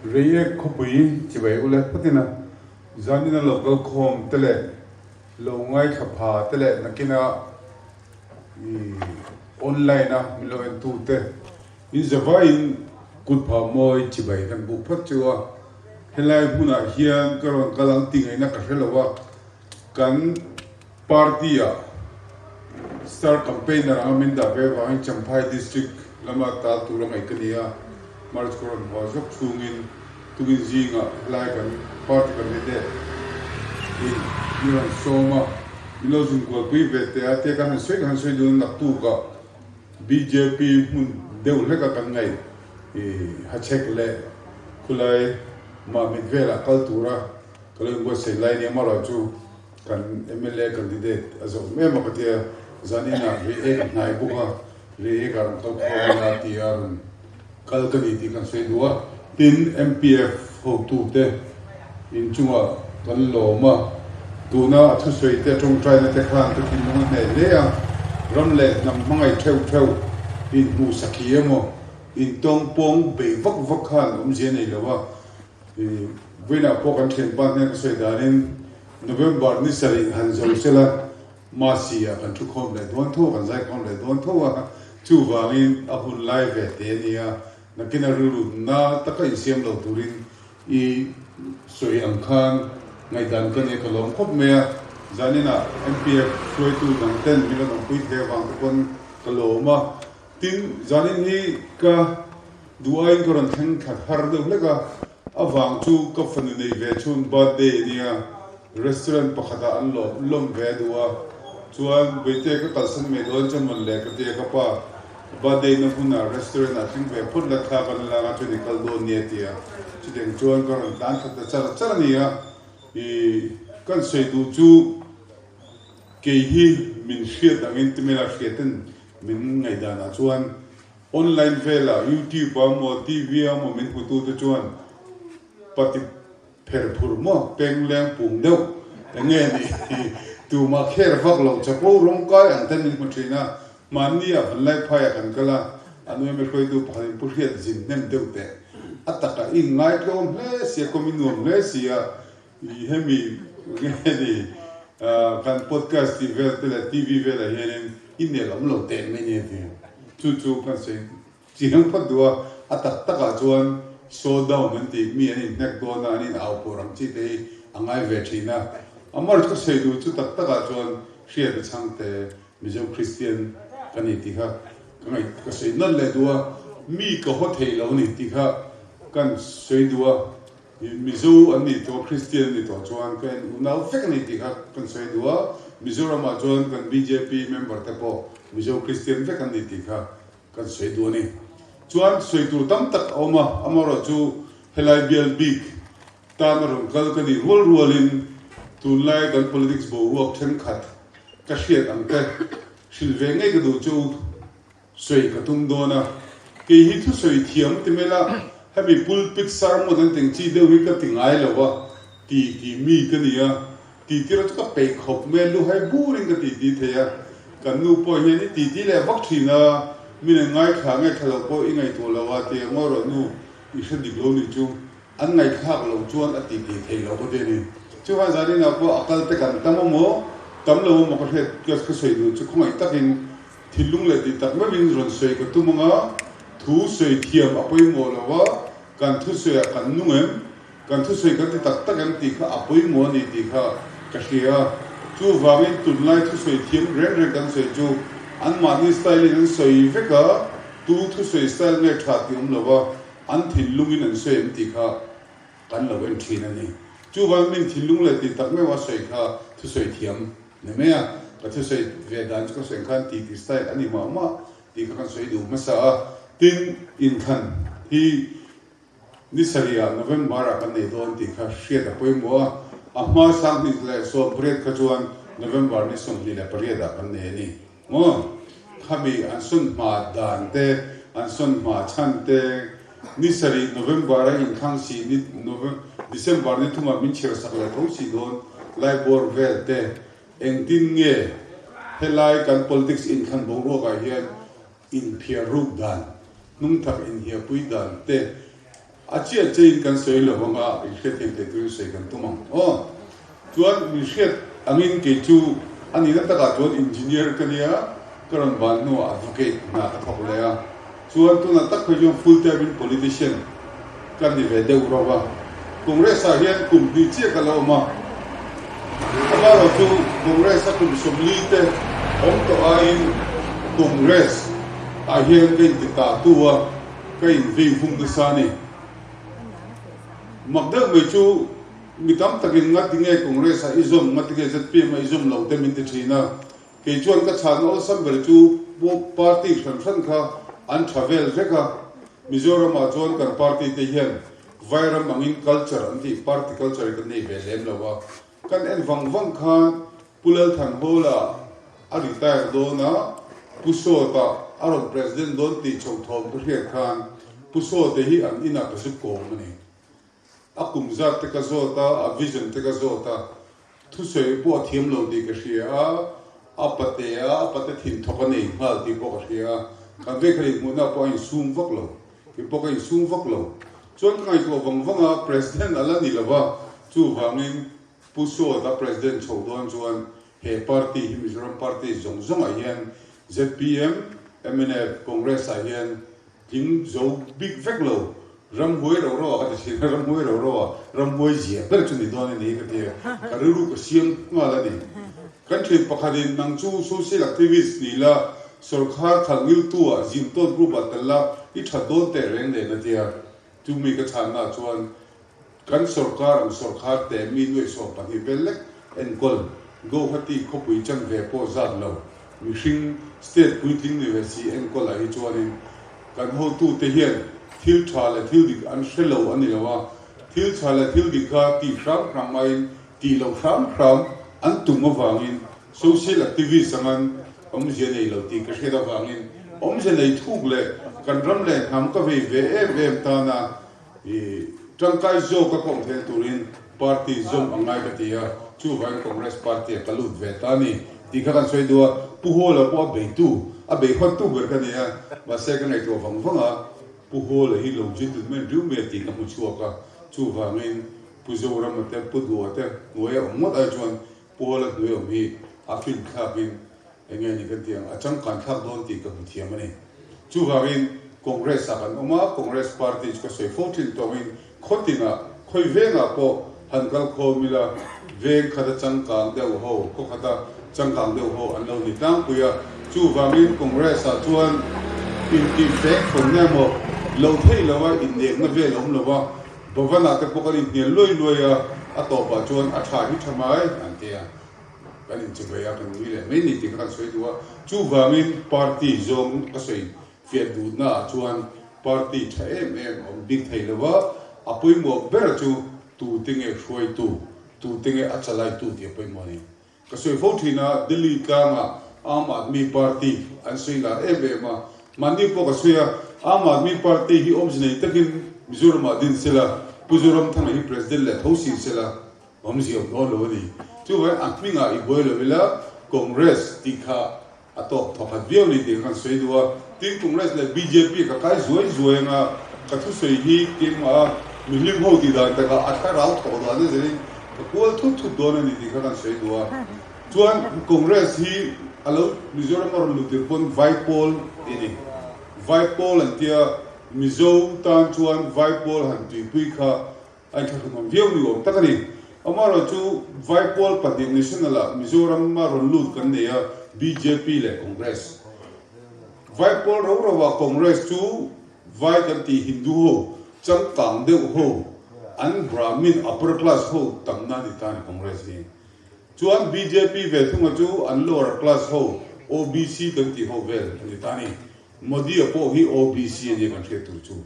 Reiek khawpui chibai ule phawtin a, zanina lo kal khawm te leh lo ngaithla pha te leh nakina online a min lo en tu te in zavaiin kut phah mawi chibai kan buk phawt chu a, helai hmunah hian ka rawn kal ang tih ngaihna ka hre lo a, kan Party ah Star Campaigner anga min dah ve avangin Champhai District lama tal tur a ngaih ka ni a, March ka rawn haw zawk chhungin tukin zingah helai kan party candidate in min rawn sawm a, min lo zun kualpui ve teh a, tia kan han sawi kan han sawi dun a naktukah bjp hmun deuh hleka kan ngaih hachhek leh khulai Mahmit velah kal tura ka lo inbuatsaih lai nia amaherawhchu Kan mla candidate a zawh em a ka tia, zaninah ri ek a hnai bawk a, ri ek ah rawn kal khawm ila tia rawn kal ka ni tih kan sawi duh a. Tin, MPF hotute inchungah kan lawm a, tuna a thusawi te tawngtaina te khan ka thinlung a hneh hle a, ram leh hnam hmangaih theuh theuh inhmuh sakhi emaw intawngpawng beih vak vak khan awmzia nei lo a, Vawiinah pawh kan thianpa hnen ka sawi danin November ni sarih han zo sela Masi ah kan thukhawm leh dawn tho a, kan zaikhawm leh dawn tho a, chuvangin a hun lai ve te a nia, nakina rilru na taka insiam lo turin i sawi ang khan ngaihdan ka nia ka lawm khawp mai a, zaninah MPF hruaitu dang ten min rawn awmpui thei avang te pawn ka lawm a. Tin, zanin hi ka duh aiin ka rawn thleng thla har deuh hlek a, a vang chu ka fanu nei ve chhun birthday a nia, restaurant pakhatah an lawm lawm ve a duh a, chuan Bawitea ka kalsan mai dawn chuan mawn le ka tia ka pa birthday na hmunah restaurant ah thleng ve phawt la thla kan la anga chuan i kal dawn nia tia chutiang chuan ka rawn tlan thla ta char char a nia, ih kan sawi duh chu kei hi min hriat angin timela hriaten Min ngaihdanah chuan online velah YouTube ah maw TV ah maw min hmutu te chuan pati pher phur maw peng leng pung deuh eng nge ni tumah kher vak lo chapo rawngkai ang ten min hmu thin a, hmanni ah Vanlaiphai ah kan kal a, an uaime hruaitu pakhat in Pu Hriat zin hnem deuh teh a takah i inngaitluam hle sia kawm i nuam hle sia. I hemi nge ni kan podcast tih vel te leh TV velah hianin i nel awm lo teh mai nia ti. Chu chu kan sawi chiang phawt duh a, a tak takah chuan show down an tih mi an inhnek dawn a, an in au pawh ang chi te hi a ngai ve thin a. Amar chu ka sawi duh chu tak takah chuan hriat a chhang te Mizo Kristian ka ni tih kha ka ngaih ka sawi nalh leh duh a, mi ka haw thei lo a ni tih kha kan sawi duh a. Mizo an nih tawh, Kristian an nih tawh chuan ka en unau vek a ni tih kha kan sawi duh a, Mizoramah chuan kan bjp member te pawh Mizo Kristian vek an ni tih kha kan sawi duh a ni. Chuan sawi tur tam tak a awm a, amaherawh chu helai bial bik tana rawn kal ka nih rual rualin tunlai kan politics boruak thenkhat ka hriat ang te hrilh ve ngei ka duh chu. Sawi ka tum dawn a, kei hi thusawi thiam ti mai la, hemi pulpit sermon an teng chi deuh hi ka ti ngai lo a, ti ti mi ka ni a, ti tir chu ka peih khawp mai a, luhai burin ka ti ti thei a, kan nu pawh hian i ti ti leh vak thin a, min an ngaithla ngaithla lo pawh i ngaihtuah lo a ti a, ngawi rawh nu, i hre dik lo nih chu, an ngaihthlak loh chuan a ti ti thei lo ka ti a ni. Chuvang zaninah pawh a kal te kan tam amaw, tam lo amaw ka hriat ka sawi duh chu khawngaih takin Thinlung leh tih tak meuhin rawn sawi ka tum ang a, thu sawi thiam a pawimawh lo a, kan thusawiah kan nung em, kan thusawi kan ti tak tak em tih kha a pawimawh a ni tih kha ka hria a. Chuvangin tunlai thusawi thiam reng reng kan sawi chu anmahni style-in an sawi vek a, tu thusawi style nge tha tih awm lo a, an thinlungin an sawi em tih kha kan lo en thin a ni. Chuvangin min thinlung leh tih tak meuh a sawi kha thusawi thiam ni mai a, ka thusawi ve dan chu ka sawi khan titi style a ni mah mah tih kha kan sawi duh hmasa a. Tin, inthlan hi ni sarihah November ah kan nei dawn tih kha hriat a pawimawh a, a hma 2018 kha chuan November ni 28 ah kan nei a ni. Maw? Khami an sawn hma dan te, an sawn hma chhan te, ni sarih November a inthlang si ni December ni thumah min chhiar sak leh tho si dawn lai bawr vel te, engtin nge helai kan politics inthlan boruakah hian inphiar ruk dan, hnungthak inhiahpui dan te. A chiah chein kan sawi lo anga in hriatthiam theih turin sawi kan tum ang aw. Chuan min hriat angin kei chu a nihna takah chuan engineer ka nia, ka rawn ban hnuah advocate hna ka thawk leh a. Chuan tunah tak phei chuan full time in politician ka ni ve deuh rauh a. Congress ah hian kum hnih chiah ka la awm a. Amaherawh chu Congress a kum 40 te awm tawh aiin Congress ah hian ka inti ta tu a. Ka invei vung nasa a ni. Mak deuh mai chu mi tam takin ngati nge Congress ah i zawm, ngati nge zpm ah i zawm lo te min ti thin a. Kei chuan ka chhan awlsam ber chu party hran hran kha an tha vel vek a. Mizoram ah chuan kan party te hian Vairam angin culture an tih party culture hi kan nei ve lem lo a. Kan en vang vang khan Pu Lalthanhawla a retire dawn a, Pu Sawta a rawn president dawn tih chho thawm ka hriat khan Pu Sawte hi an inah ka zu kawm a ni. A kum zat te ka zawt a, a vision te ka zawt a, thusawi pawh a thiam lo tih ka hria a, a pate a, a pate thin thawk a nei nghal tih pawh ka hria a, kan vek kha inhmuhna pawh a insum vak lo, kei pawh ka insum vak lo. Chuan ka ngaihtuah vang vang a, president a la ni lo va, chuvangin Pu Sawta President chho dawn chuan he party hi Mizoram party zawng zawngah hian zpm, mnf, Congress ah hian tling zo bik vek lo, ramhuai ro ro ah ka ti thin a, ramhuai ro ro ah ramhuai zia ber chu ni dawn a ni ka ti a, ka rilru ka siam nghal a ni. Kan thian pakhatin nang chu social activist ni la, sawrkhar khalh ngiltu ah zin tawn group ah tel la i that dawn teh reng nen a ti a, chumi ka chhanna chuan Kan sawrkar ang sawrkhar te mi nuaih 12 vel lek enkawl Guwahati khawpui chanve pawh zat lo mihring state puitling ni ve si enkawl ah hi chuanin kan hotute hian thil tha leh thil dik an hre lo a ni lo a, thil tha leh thil dik kha tih hram hram aiin tih loh hram hram an tum avangin social activist angan awmzia nei lo tih ka hriat avangin awmzia nei thuk leh kan ram leh hnam ka vei ve em em tana I tangkai zawk a kawm theih turin party zawm a ngai ka ti a, chuvangin Congress party ah ka lut ve ta a ni tih kha kan sawi duh a, Pu Hawla pawh a beitu, a bei hawttu ber ka ni a, mahse ka ngaihtuah vang vang a, Pu Hawla hi lo gentleman riu mai a tih ka hmu chhuak a, chuvangin Pu Zorama te, Pu Duha te hnuaia awm ngawt ai chuan Pu Hawla hnuai awm hi a film thlakin Eng nge ni kan tih ang, a changkan thlak dawn tih ka hmu thiam a ni. Chuvangin Congress ah kan awm a, Congress party chu ka sawi fo thin tawngin khaw tinah, khawi vengah pawh han kal khawm ila, veng khata changkang deuh ho, khaw khata changkang deuh ho an lo ni tlangpui a. Chuvangin Congress ah chuan intih fek fawnna emaw lo theih lo a, innekna vel a awm lo a, Bhavan ah te pawh kan inhnial luai luai a, a tawpah chuan a tha hi tha mai an ti a. Kan inchivei a, kan nui leh mai ni tih kha kan sawi duh a. Chuvangin party zawng ka sawi fiah duhna ah chuan party tha em em a awm bik thei lo va, a pawimawh ber chu tute nge hruaitu, tute nge a chalaitu tih a pawimawh a ni. Ka sawi fo thin a, Delhi tlangah Aam Aadmi Party an sawi lar em em a, mahni pawh ka sawi a, Aam Aadmi Party hi awmze nei takin Mizoramah din sela, Pu Zoramthanga hi President leh tho si sela, Awmzia awm dawn lo a ni. Chuvangin a hmingah i buai lo ila Congress tih kha a tawk thawkhat viau ni tih kha kan sawi duh a. Tin Congress leh bjp ka kai zuai zuai anga ka thusawi hi keimah a mihlim ho tih dan takah a thlarau thawh dan a zirin ka kual thut thut dawn a ni tih kha kan sawi duh a. Chuan Congress hi a lo Mizoram a rawn luh tir pawn Vaipawl tih a ni. Vaipawl an tia Mizo tan chuan Vaipawl han tuipui kha A inthlahrunawm viau ni awm tak a ni. Amaherawh chu Vaipawl pahnih National ah Mizoram a rawn lut kan nei a, bjp leh Congress. Vaipawl ro ro ah Congress chu Vai kan tih Hindu ho, changkang deuh ho, an Brahmin upper class ho tamna a ni ta a ni Congress hi. Chuan bjp ve thunga chu an lower class ho, OBC kan tih ho vel a ni ta a ni. Modi a pawh hi OBC a nia kan hriat tur chu.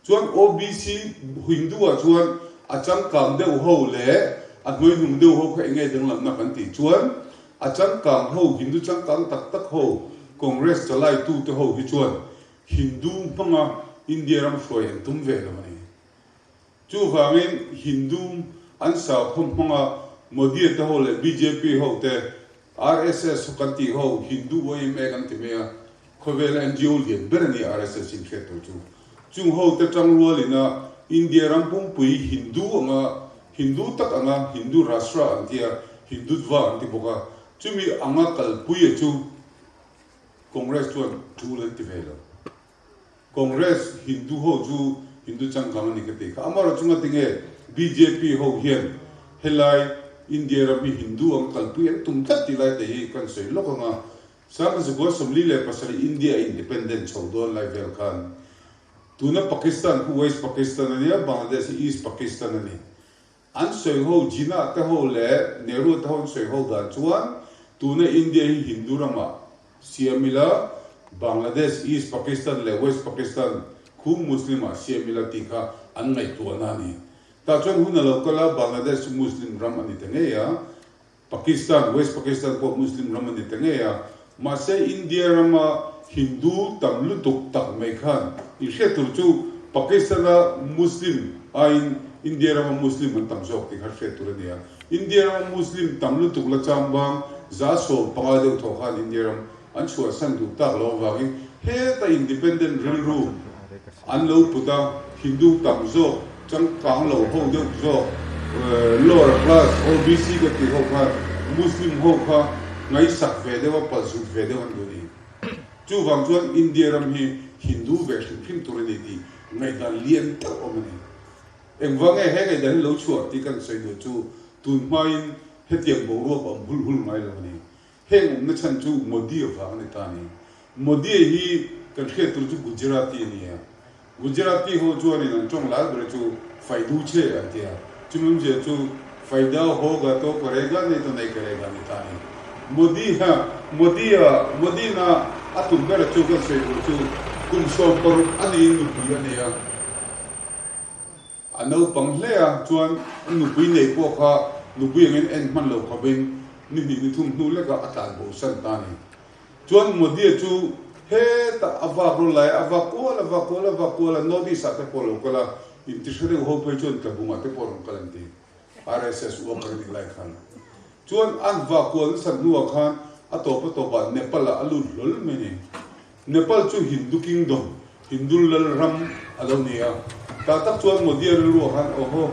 Chuan OBC Hindu ah chuan a changkang deuh ho leh a hnuaihnung deuh ho kha enge danglamna kan tih chuan a changkang ho Hindu changkang tak tak ho Congress chalai tu te ho hi chuan Hindu hmanga India ram hruai an tum ve lo a ni. Chuvangin Hindu an sakhaw hmanga Modi te ho leh bjp ho te RSS ho kan tih ho Hindu yma kan ti mai a, khawvela NGO lian ber a ni RSS in hriat tur chu. Chung ho te tangrual ina India ram pumpui Hindu anga, Hindu tak anga, Hindu Rashtra an tia, Hindutva an ti bawk a, chumi anga kalpuia chu Congress chuan tul an ti ve lo. Congress Hindu ho chu Hindu changkang a ni ka ti kha. Amaherawh chu ngatinge bjp ho hian helai India ram hi Hindu ang kalpui an tum tlat tih lai te hi kan sawi lawk ang a. Sangkazukua 47 India independent chho dawn lai vel khan tuna Pakistan khu West Pakistan a nia, Bangladesh hi East Pakistan a ni. An sawi ho Jinnah te ho leh Nehru te ho an sawi ho dan chuan tuna India hi Hindu ramah siam ila, Bangladesh, East Pakistan leh West Pakistan khu Muslim ah siam ila tih kha an ngaihtuahna a ni. Tah chuan hun a lo kal a, Bangladesh chu Muslim ram a ni ta ngei a, Pakistan, West Pakistan pawh Muslim ram a ni ta ngei a, mahse India rama Hindu tam lutuk tak mai khan i hriat tur chu Pakistan-a Muslim aiin India rama Muslim an tam zawk tih kha hriat tur a ni a. India rama Muslim tam lutuk la chambang 15% deuh thawh khan India ram an chhuahsan duh tak lo avangin heta independent rilru an lo put a, Hindu tam zawk, changkang lo ho deuh zawk, lower class, OBC ka tih ho khan Muslim ho kha ngaihsak ve deuh a, palzut ve deuh an duh ni. Chuvang chuan India ram hi Hindu ve hrim hrim tur a ni tih ngaihdan lian tak awm a ni. Engvang nge he ngaihdan hi lo chhuah tih kan sawi duh chu tun hmain hetiang boruak a awm hul hul ngai lo a ni. Heng awmna chhan chu Modi avang a ni ta a ni. Modi hi kan hriat tur chu Gujarati a ni a. Gujarati ho chuanin an tawng lai ber chu Faidu che an ti a. Chumi awmzia chu Faida hoga to karega nahi to nahi karega a ni ta a ni. Modi ha Modi a Modi na a tum bera chu kan sawi tur chu kum 16 a niin nupui a nei a. A naupang hle a, chuan a nupui nei pawh kha nupui angin en hman lo khawpin ni hnih ni thum hnu lekah a tlan bo san ta a ni. Chuan Modi-a chu hetah a vak rawn lai a, a vak kual a vak kual a vak kual a, North East ah te pawh a lo kal a, intihre deuh ho phei chuan Tlabungah te pawh a rawn kal an ti. RSS worker nih lai khan. Chuan an vak kual nasat hnuah khan a tawp a tawpah Nepal ah a lut hlawl mai a ni. Nepal chu Hindu kingdom, Hindu lal ram a lo ni a. Tah tak chuan Modi-a rilruah khan awhaw,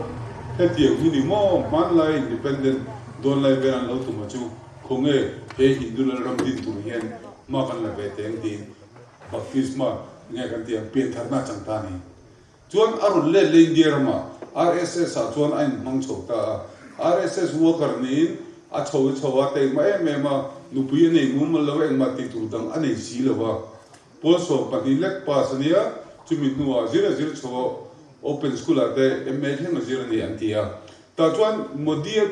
hetiang hi ni maw, hmanlai independent dawn lai vel an lo tum a chu, khawnge he Hindu lal ram din tur hian hma kan la ve teng tiin baptisma nge kan tih ang piantharna a chang ta a ni. Chuan a rawn let leh India ramah RSS ah chuan a inhmang chho ta a. RSS worker niin a chho i chho a, teihmah em em a, nupui a nei mumal lo a, engmah tih tur dang a nei si lo a. Pawl 12 lek pass a nia, chumi hnuah zir a zir chho a, open school ah te MA thleng a zir a ni an ti a. Tah chuan Modi-a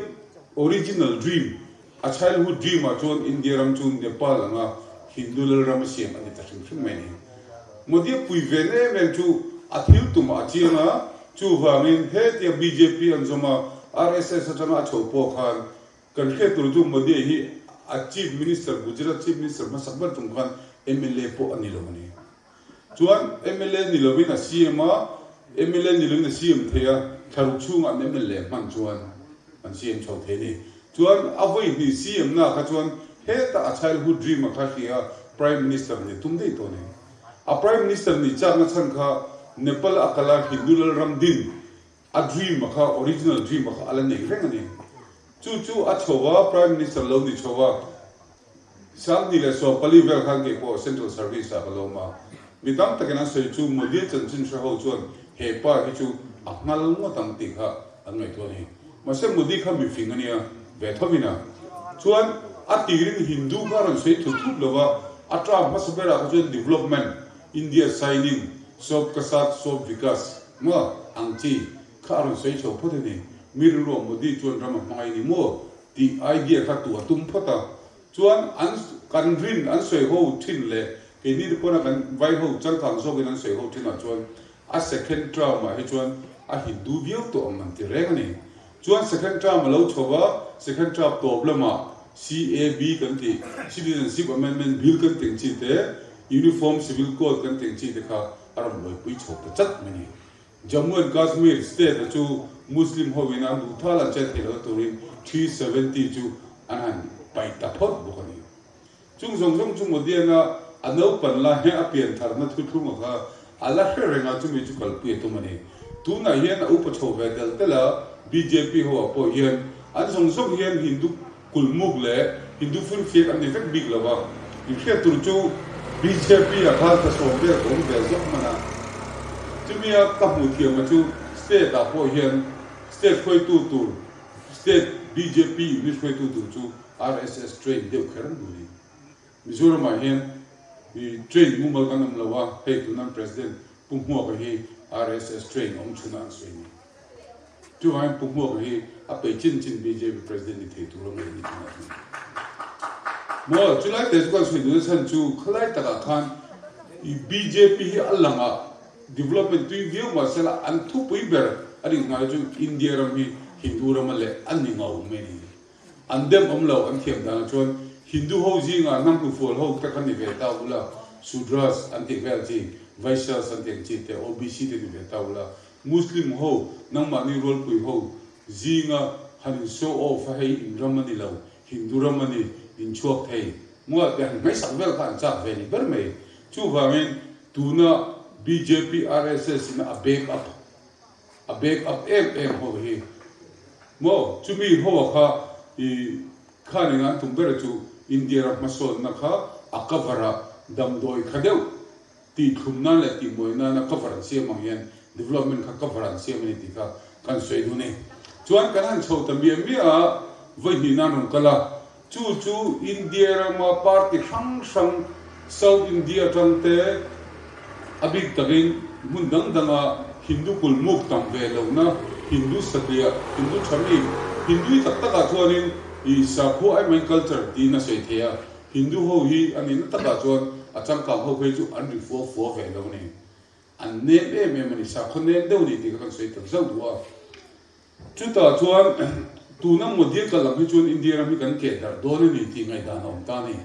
original dream A childhood dream ah chuan India ram chu Nepal anga Hindu lal ram a siam a ni ta hrim hrim mai ni. Modi a pui ven em em chu a thil tum ah a chiang a, chuvangin hetia bjp an zawm a, RSS atanga a chho pawh khan kan hriat tur chu Modi hi a Chief Minister, Gujarat Chief Minister hmasak ber chung khan mla pawh a ni lo a ni. Chuan mla ni lovin a CM a, mla ni lovin a CM thei a, thlaruk chhungah an mla hman chuan an CM chho thei a ni. Chuan a vawi hnih CM na kha chuan hetah a childhood dream a kha hria a, Prime Minister nih tum daih tawh a ni. A Prime Minister nih chakna chhan kha Nepal a kal a Hindu Lalram din a dream a kha, original dream a kha a la nei reng a ni. Chu chu a chho va, Prime Minister lo ni chho va. 2014 vel khan kei pawh Central Service ah ka lawm a, mi tam takin an sawi chu Modi chanchin hre ho chuan he pa hi chu a nghal ngawt ang tih kha an ngaihtuah a ni. Mahse Modi kha mifing a nia ve thovin a. Chuan a tirin Hindu kha a rawn sawi thut thut lo va, a term hmasa berah kha chuan development, India shining, Sob ka saath sob vikas maw ang chi kha a rawn sawi chho phawt a ni. Mi rilruah Modi chuan ram a hmangaih ni maw tih idea kha tuah tum phawt a, chuan an kan rin an sawi ho thin leh keini te pawna kan vai ho changkang zawkin an sawi ho thin ah chuan a second term ah hi chuan a Hindu viau tawh ang an ti reng a ni. Chuan second term a lo chho va, second term tawp lamah CAB kan tih, Citizenship Amendment Bill kan teng chi te, Uniform Civil Code kan teng chi te kha a rawn buaipui chho ta chat mai a ni. Jammu and Kashmir state a chu Muslim ho in an duh thal an chet theih loh turin 370 chu an han paih ta phawt bawk a ni. Chung zawng zawng chu Modiana a naupan lai a pian tharna thuthlunga kha a la hre reng a, chumi chu kalpui a tum a ni. Tunah hian a upa chho ve tel tel a, bjp ho ah pawh hian an zawng zawng hian Hindu kulmuk leh Hindu firfiak an ni vek bik lo va, inhriat tur chu bjp ah khan ka sawm vel ka awm ve zawk hman a. Chumia ka hmuh thiam a chu state ah pawh hian state hruaitu tur state bjp unit hruaitu tur chu RSS train deuh kher an duh ni. Mizoram ah hian train mumal kan awm lo a, hei tunan President Pu Hmuaka hi RSS train awm chhun a an sawi ni. Chuvangin Pu Hmuaka hi a pei chin chin bjp President ni thei tur a ngaih a ni tunah chuan. Maw chulai te chu kan sawi duhna chhan chu khalai takah khan bjp hi a langah development tui viau mahsela an thupui ber a nih hnai chu India ram hi Hindu ram a leh a ni ngau mai a ni. An dem awm lo, an thiam danah chuan Hindu ho zingah hnam hnufual ho te kha ni ve ta ula, Sudras an tih vel chi, Vaishyas an tih ang chi te, OBC te ni ve ta ula, Muslim ho, nangmahni rualpui ho zinga han in show off a hei in ram a ni lo, Hindu ram a ni, in chhuak thei mual te han hmaisak vel kha an chak ve ni ber mai. Chuvangin tuna bjp RSS in a back up A back up em em ho hi maw? Chumi ho kha i khan eng an tum ber chu India ram hmasawnna kha a cover a, damdawi kha deuh tih thlum nan leh tih mawi nana cover an siam ang hian development kha cover an siam a ni tih kha kan sawi dun e. Chuan kan han chho ta miah miah a, vawi hnih nan rawn kal a, Chu chu India rama party hrang hrang, South India atang te, a bik takin hmun dang danga Hindu kulmuk tam ve lohna, Hindu satliah, Hindu tha mi, Hindui tak takah chuanin i sakhua ai main culture tiin a sawi thei a, Hindu ho hi a nihna takah chuan a changkang ho phei chu an ri fua fua ve lo a ni. An nem em em a ni, sakhaw nem deuh a ni tih kha kan sawi tel zauh duh a. Chutah chuan tuna Modi kal lam hi chuan India ram hi kan keh darh dawn a ni tih ngaihdan a awm ta a ni.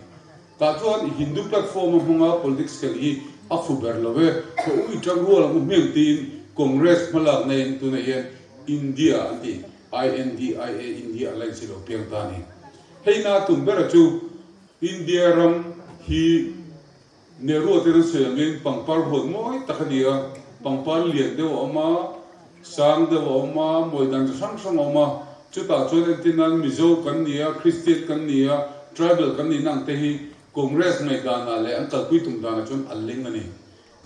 Tah chuan Hindu platform a hmanga politics khel hi a fu ber lo e, ka ui tang rual ang u hmel tiin Congress hmalak naiin tunah hian India an ti, INDIA, India Alliance hi lo piang ta a ni. Hei na tum bera chu India ram hi Nehru ten an sawi angin pangpar huan mawi tak a ni a, pangpar lian deuh a awm a, sang deuh a awm a, mawi dan chi hrang hrang a awm a, chutah chuan entir nan Mizo kan ni a, Kristian kan ni a, Tribal kan nihna ang te hi Congress ngaihdanah leh an kalpui tum danah chuan a leng a ni.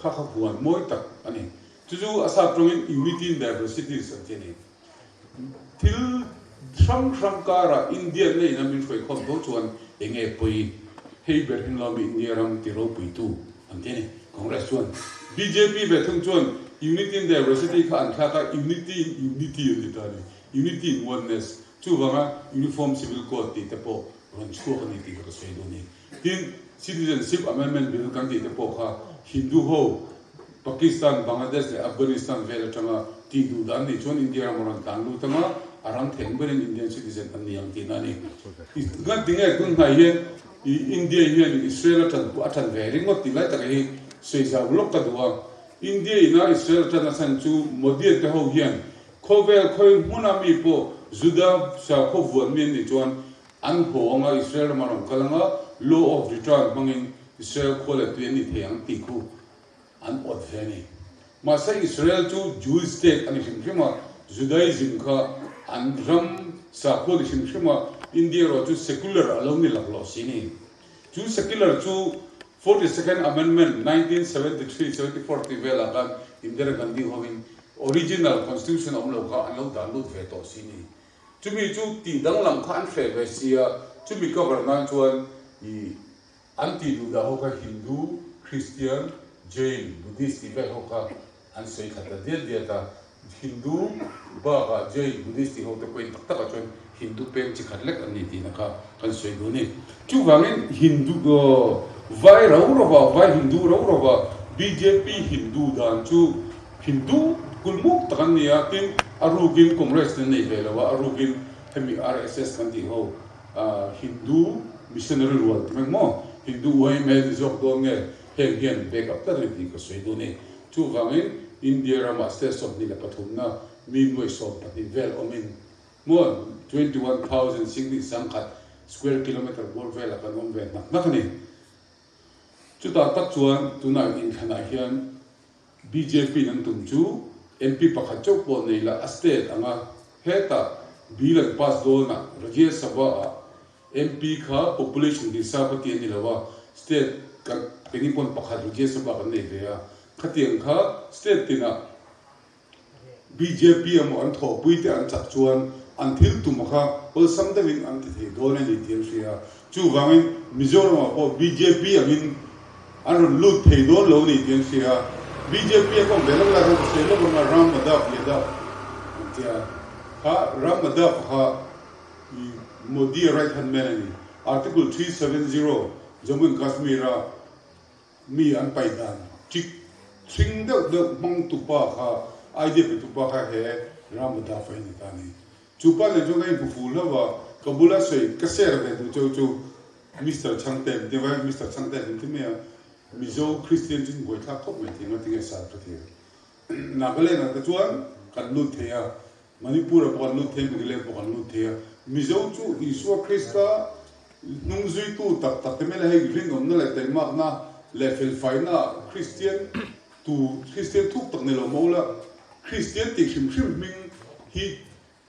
Kha kha huan mawi tak a ni. Chu chu a sap tawngin Unity in Diversities an ti a ni. Thil hrang hrang karah India neiin a min hruai khawm tho chuan eng nge pawi hei ber hin lawmi India ram ti ropuitu an ti a ni. Congress chuan bjp ve thung chuan Unity in Diversity kha an thlak a, Unity in Unity an ti ta a ni. Unity in Oneness chuvanga Uniform Civil Code tih te pawh rawn chhuak a ni tih kha ka sawi duh a ni. Tin, Citizenship Amendment Bill kan tih te pawh kha Hindu ho Pakistan, Bangladesh leh Afghanistan vel atanga tih duh dan nih chuan India ram a rawn tlan lut anga, a ram theih ang berin Indian citizen an ni ang tihna a ni. Ngan tinge tun hnai hian India hian Israel a tan a tan ve ringawt tih lai taka hi sawi zau lawk ka duh a. India ina Israel a tan a chhan chu Modi te ho hian khawvel khawi hmuna mi pawh Juda sakhaw vuan mi an nih chuan An haw anga Israel rama rawn kal anga law of return hmangin Israel khua leh tui an ni thei ang tih khu an awt ve a ni. Mahse Israel chu Jewish state a ni hrim hrim a, Judaism kha an ram sakhua ni hrim hrim a, India erawh chu secular a lo ni laklawh si ni. Chu secular chu 42nd Amendment 1973, 74 tih velah khan Indira Gandhi hovin original constitution a awm lo kha an lo dah lut ve tawh si ni. Chumi chu tih danglam kha an hreh ve sia, chumi cover nan chuan i an tih duh dah ho kha Hindu, Christian, Jain, Buddhist tih vel ho kha an sawi khat ta diat diat a. Hindu bakah Jain, Buddhist tih ho te pawhin tak takah chuan Hindu peng chi khat lek an ni tihna kha kan sawi duh a ni. Chuvangin Hindu vai rau rauva, vai Hindu rau rauva bjp Hindu dan chu Hindu kulmuk tak an ni a, tin a rukin Congress te an nei ve lo a, a rukin hemi RSS kan tih ho Hindu missionary rual ti mek maw, Hindu yma ni zawk dawn nge heng hian back up tlat a ni tih ka sawi duh a ni. Chuvangin India ramah state 23 na mi nuai 12 vel awmin maw 21,000 singkhat square kilometre bawr velah kan awm ve hnak hnak a ni. Chutah tak chuan tunah inthlanah hian bjp in an tum chu. MP pakhat chauh pawh nei la a state anga hetah bill an pass dawnah Rajya Sabha ah MP kha population hisap a ti a ni lo a, state kan engin pawn pakhat Rajya Sabha kan nei ve a, khatiang kha state tinah Bjp emaw an thawhpui te an chak chuan an thil tum kha awlsam deuhin an ti thei dawn a ni tih an hria a. Chuvangin Mizoramah pawh bjp angin an rawn lut thei dawn lo a ni tih an hria a. Bjp a kawm ve lawk lai khan ka sawi lawk anga Ram Madhav Yadav an tia. Kha Ram Madhav kha Modi-a right hand man a ni. Article 370 Jammu and Kashmir-a Mi an pai dan chik thing deuh deuh hmang tupa kha idea pe tupa kha he Ramadafa hi ni ta ni. Chu pa nen chuan ka inhmu fu hlauh a, ka bula sawi ka share ve duh cheu chu Mister Chhangte min ti vai, Mister Chhangte min ti mai a, Mizo Christian chu in buaithlak khawp mai thei ngatinge sar ka ti a. Nagaland ah te chuan kan lut thei a, Manipur ah pawh kan lut thei a, Meghalaya pawh kan lut thei a. Mizo chu Isua Krista hnung zuitu tak tak te mai la hei rinawmna leh taimakna leh felfaina Kristian tu Kristian thuk tak ni lo maw la Kristian tih hrim hrim hming hi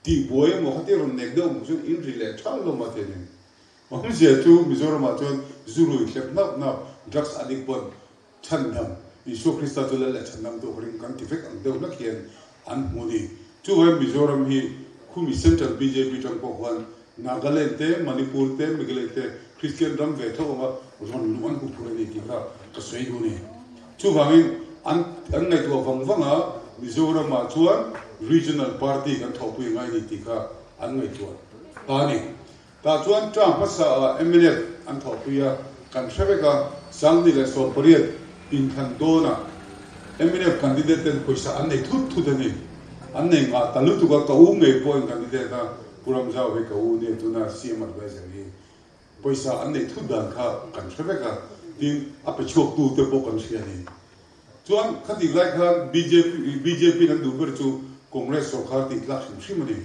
tihbuai emaw khatia rawn nek deuh maw chuan in ri leh thal hlawm a tianin awmzia chu Mizoramah chuan zu rui hlep hnap hnap drugs addict pawn Chhandam, Isua Krista chu Lal leh Chhandam tu ka ring kan ti vek ang deuh hlek hian an hmu ni. Chuvangin Mizoram hi khumi Central bjp tang pawh khuan Nagaland te, Manipur te, Meghalaya te Kristian ram ve tho anga rawn luh an hmu phur a ni tih kha ka sawi duh a ni. Chuvangin an an ngaihtuah vang vang a Mizoramah chuan Regional Party kan thawhpui a ngai a ni tih kha an ngaihtuah ta a ni. Tah chuan term hmasa ah mnf an thawhpui a, kan hre vek a, 2018 inthlan dawnah mnf candidate ten pawisa an nei thut thut a ni. An nei ngah ta lutuk a, ka u ngei pawhin candidate a, Pu Ramzau hi ka u nia tuna CM advisor hi pawisa an neih thut dan kha kan hre vek a, tin a pe chhuak tu te pawh kan hria a ni. Chuan khatih lai khan bjp bjp in an duh ber chu Congress sorkar tih tlak hrim hrim a ni.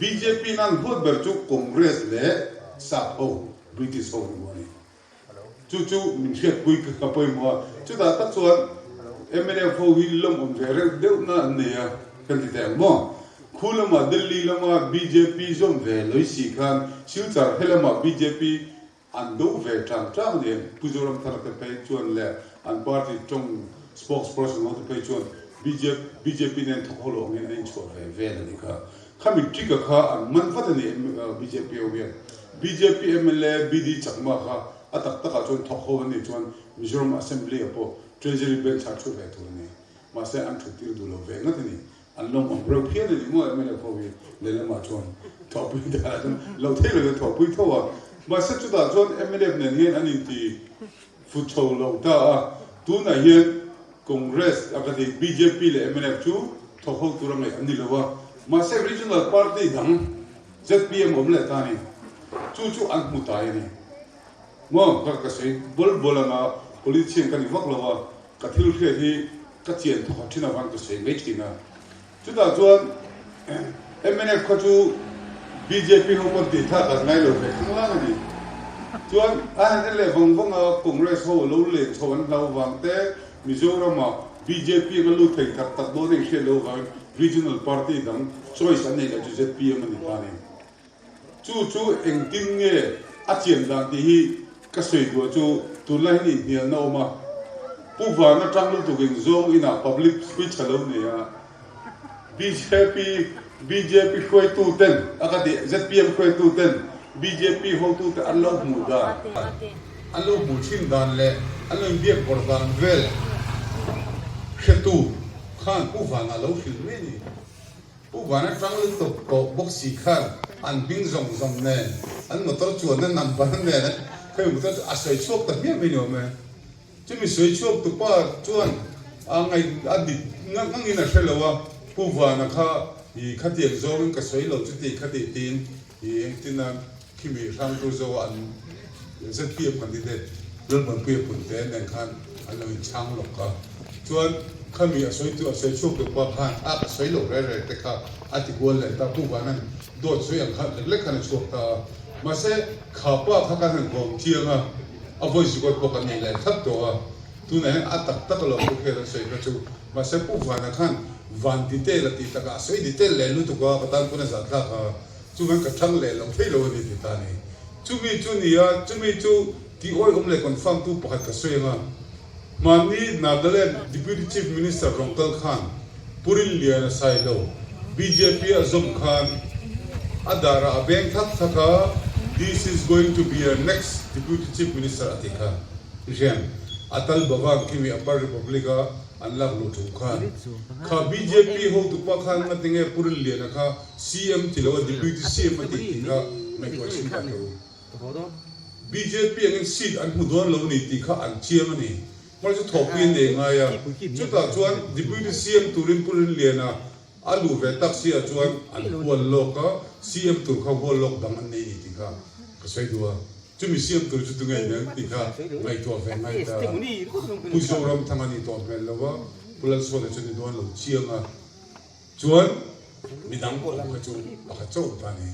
Bjp in an huat ber chu Congress leh Sap ho, British ho an huat a ni. Chu chu min hriatpui ka pawimawh a. Chutah tak chuan mnf ho hi lawmawm ve reuh deuhna an nei a, kan ti teh ang maw? Khu lamah Delhi lama bjp zawm ve lawih si khan Silchar he lamah bjp An do ve tang tang nen Pu Zoramthara te phei chuan leh an party tawng spokesperson ho te phei chuan bjp nen thawk ho lo angin an inchhuah ve vel a ni kha. Khami trick a kha an man vat a ni bjp ho hian. Bjp mla BD Chakma kha a tak takah chuan thawk ho an nih chuan Mizoram Assembly ah pawh Treasury bench ah thu ve tur a ni. Mahse an thut tir duh lo ve ngat a ni. An lawm awm reuh phian a ni maw mnf ho hi lehlamah chuan thawhpui danah chuan lo thei lo in thawhpui tho a, mahse chutah chuan mnf nen hian an inti fu chho lo ta a, tunah hian Congress a ka ti bjp leh mnf chu thawk ho tura ngaih an ni lo a, mahse regional party dang zpm awm leh ta a ni, chu chu an hmu tai a ni maw ka ka sawi bawl bawl anga politician ka ni vak lo a. Ka thil hriat hi ka chian thawkhat thin avang ka sawi mai thin a. Chutah chuan mnf kha chu bjp ho pawn tih thlak an ngai lo ve khang lang a ni. Chuan a han en leh vang vang a, Congress ho lo len chho an hlau vang te, Mizoramah bjp anga lut thei tak tak dawn a inhriat loh avangin Regional Party dang choice an neih loh chu zpm a ni ta a ni. Chu chu engtin nge a chian dan tih hi ka sawi duah chu tunlai hian inhnialna awm a, Pu Van atang lutuk in zawng inah public speech a lo nei a, bjp bjp hruaitu ten a ka tih zpm hruaitu ten bjp hotu te an lo hmuh dan, an lo hmuh thin dan leh an lo inbiak bawrh dan vel hretu khan Pu Vana lo hrilh mai a ni. Pu Van atang lutuk tawh bawk si khan an hming zawng zawng nen an motor chuanna number nen an khawih motor chu a sawi chhuak ta hmiah mai ni awm e. Chumi sawi chhuak tu pa chuan a ngaih a dik ngangin a hre lo a, Pu Vana kha i khatiang zawngin ka sawi lo chuti khati tiin i engtin a Khimi hrangtu zo an zpm candidate Lalmuanpuia Punte nen khan an lo inchhang lawk a, chuan khami a sawitu a sawi chhuak tu pa khan a ka sawi loh reh reh te kha a ti kual leh ta, Pu Vanan dawt sawi ang kha lek lek khan a chhuak ta a, mahse kha pa kha kan han kawm chiang a, a voice record pawh kan nei leh thlap tawh a, tunah hian a tak tak a lo Pu Kher an sawi kha chu, mahse Pu Vana khan. Van detail a tih takah a sawi detail leh lutuk a, ka tan pawn a zahthlak a, chuvang ka chhang leh lo thei lo a ni ti ta a ni. Chumi chu ni a, chumi chu tih awihawm leh confirm tu pakhat ka sawi ang a. Hmanni Nagaland Deputy Chief Minister rawn kal khan Pu Rinliana Sailo bjp a zawm khan a darah a beng thak thak a, This is going to be our next Deputy Chief Minister a ti kha i hriam. Atal Bhavan khi mi Upper Republic a an lak luh thu khan kha bjp hotupa khan ngatinge Pu Rinliana kha CM ti lo a Deputy CM a tih tih kha ngaihtuah chhin ta teh u. Bjp angin seat an hmu dawn lo ni tih kha an chiang a ni. Hmar chu thawhpui an nei ngai a, chutah chuan Deputy CM turin Pu Rinliana a luh ve tak si ah chuan an hual lawk a, CM tur kha hual lawk dang an nei ni tih kha ka sawi duh a. Chumi CM tur chu tunge in ang tih kha ngaihtuah ve ngai ta a. Pu Zoramthanga ni tawh hmel lo a, Pu Lalsawta chu ni dawn lo chiang a. Chuan midang awm kha chu pakhat chauh ta a ni.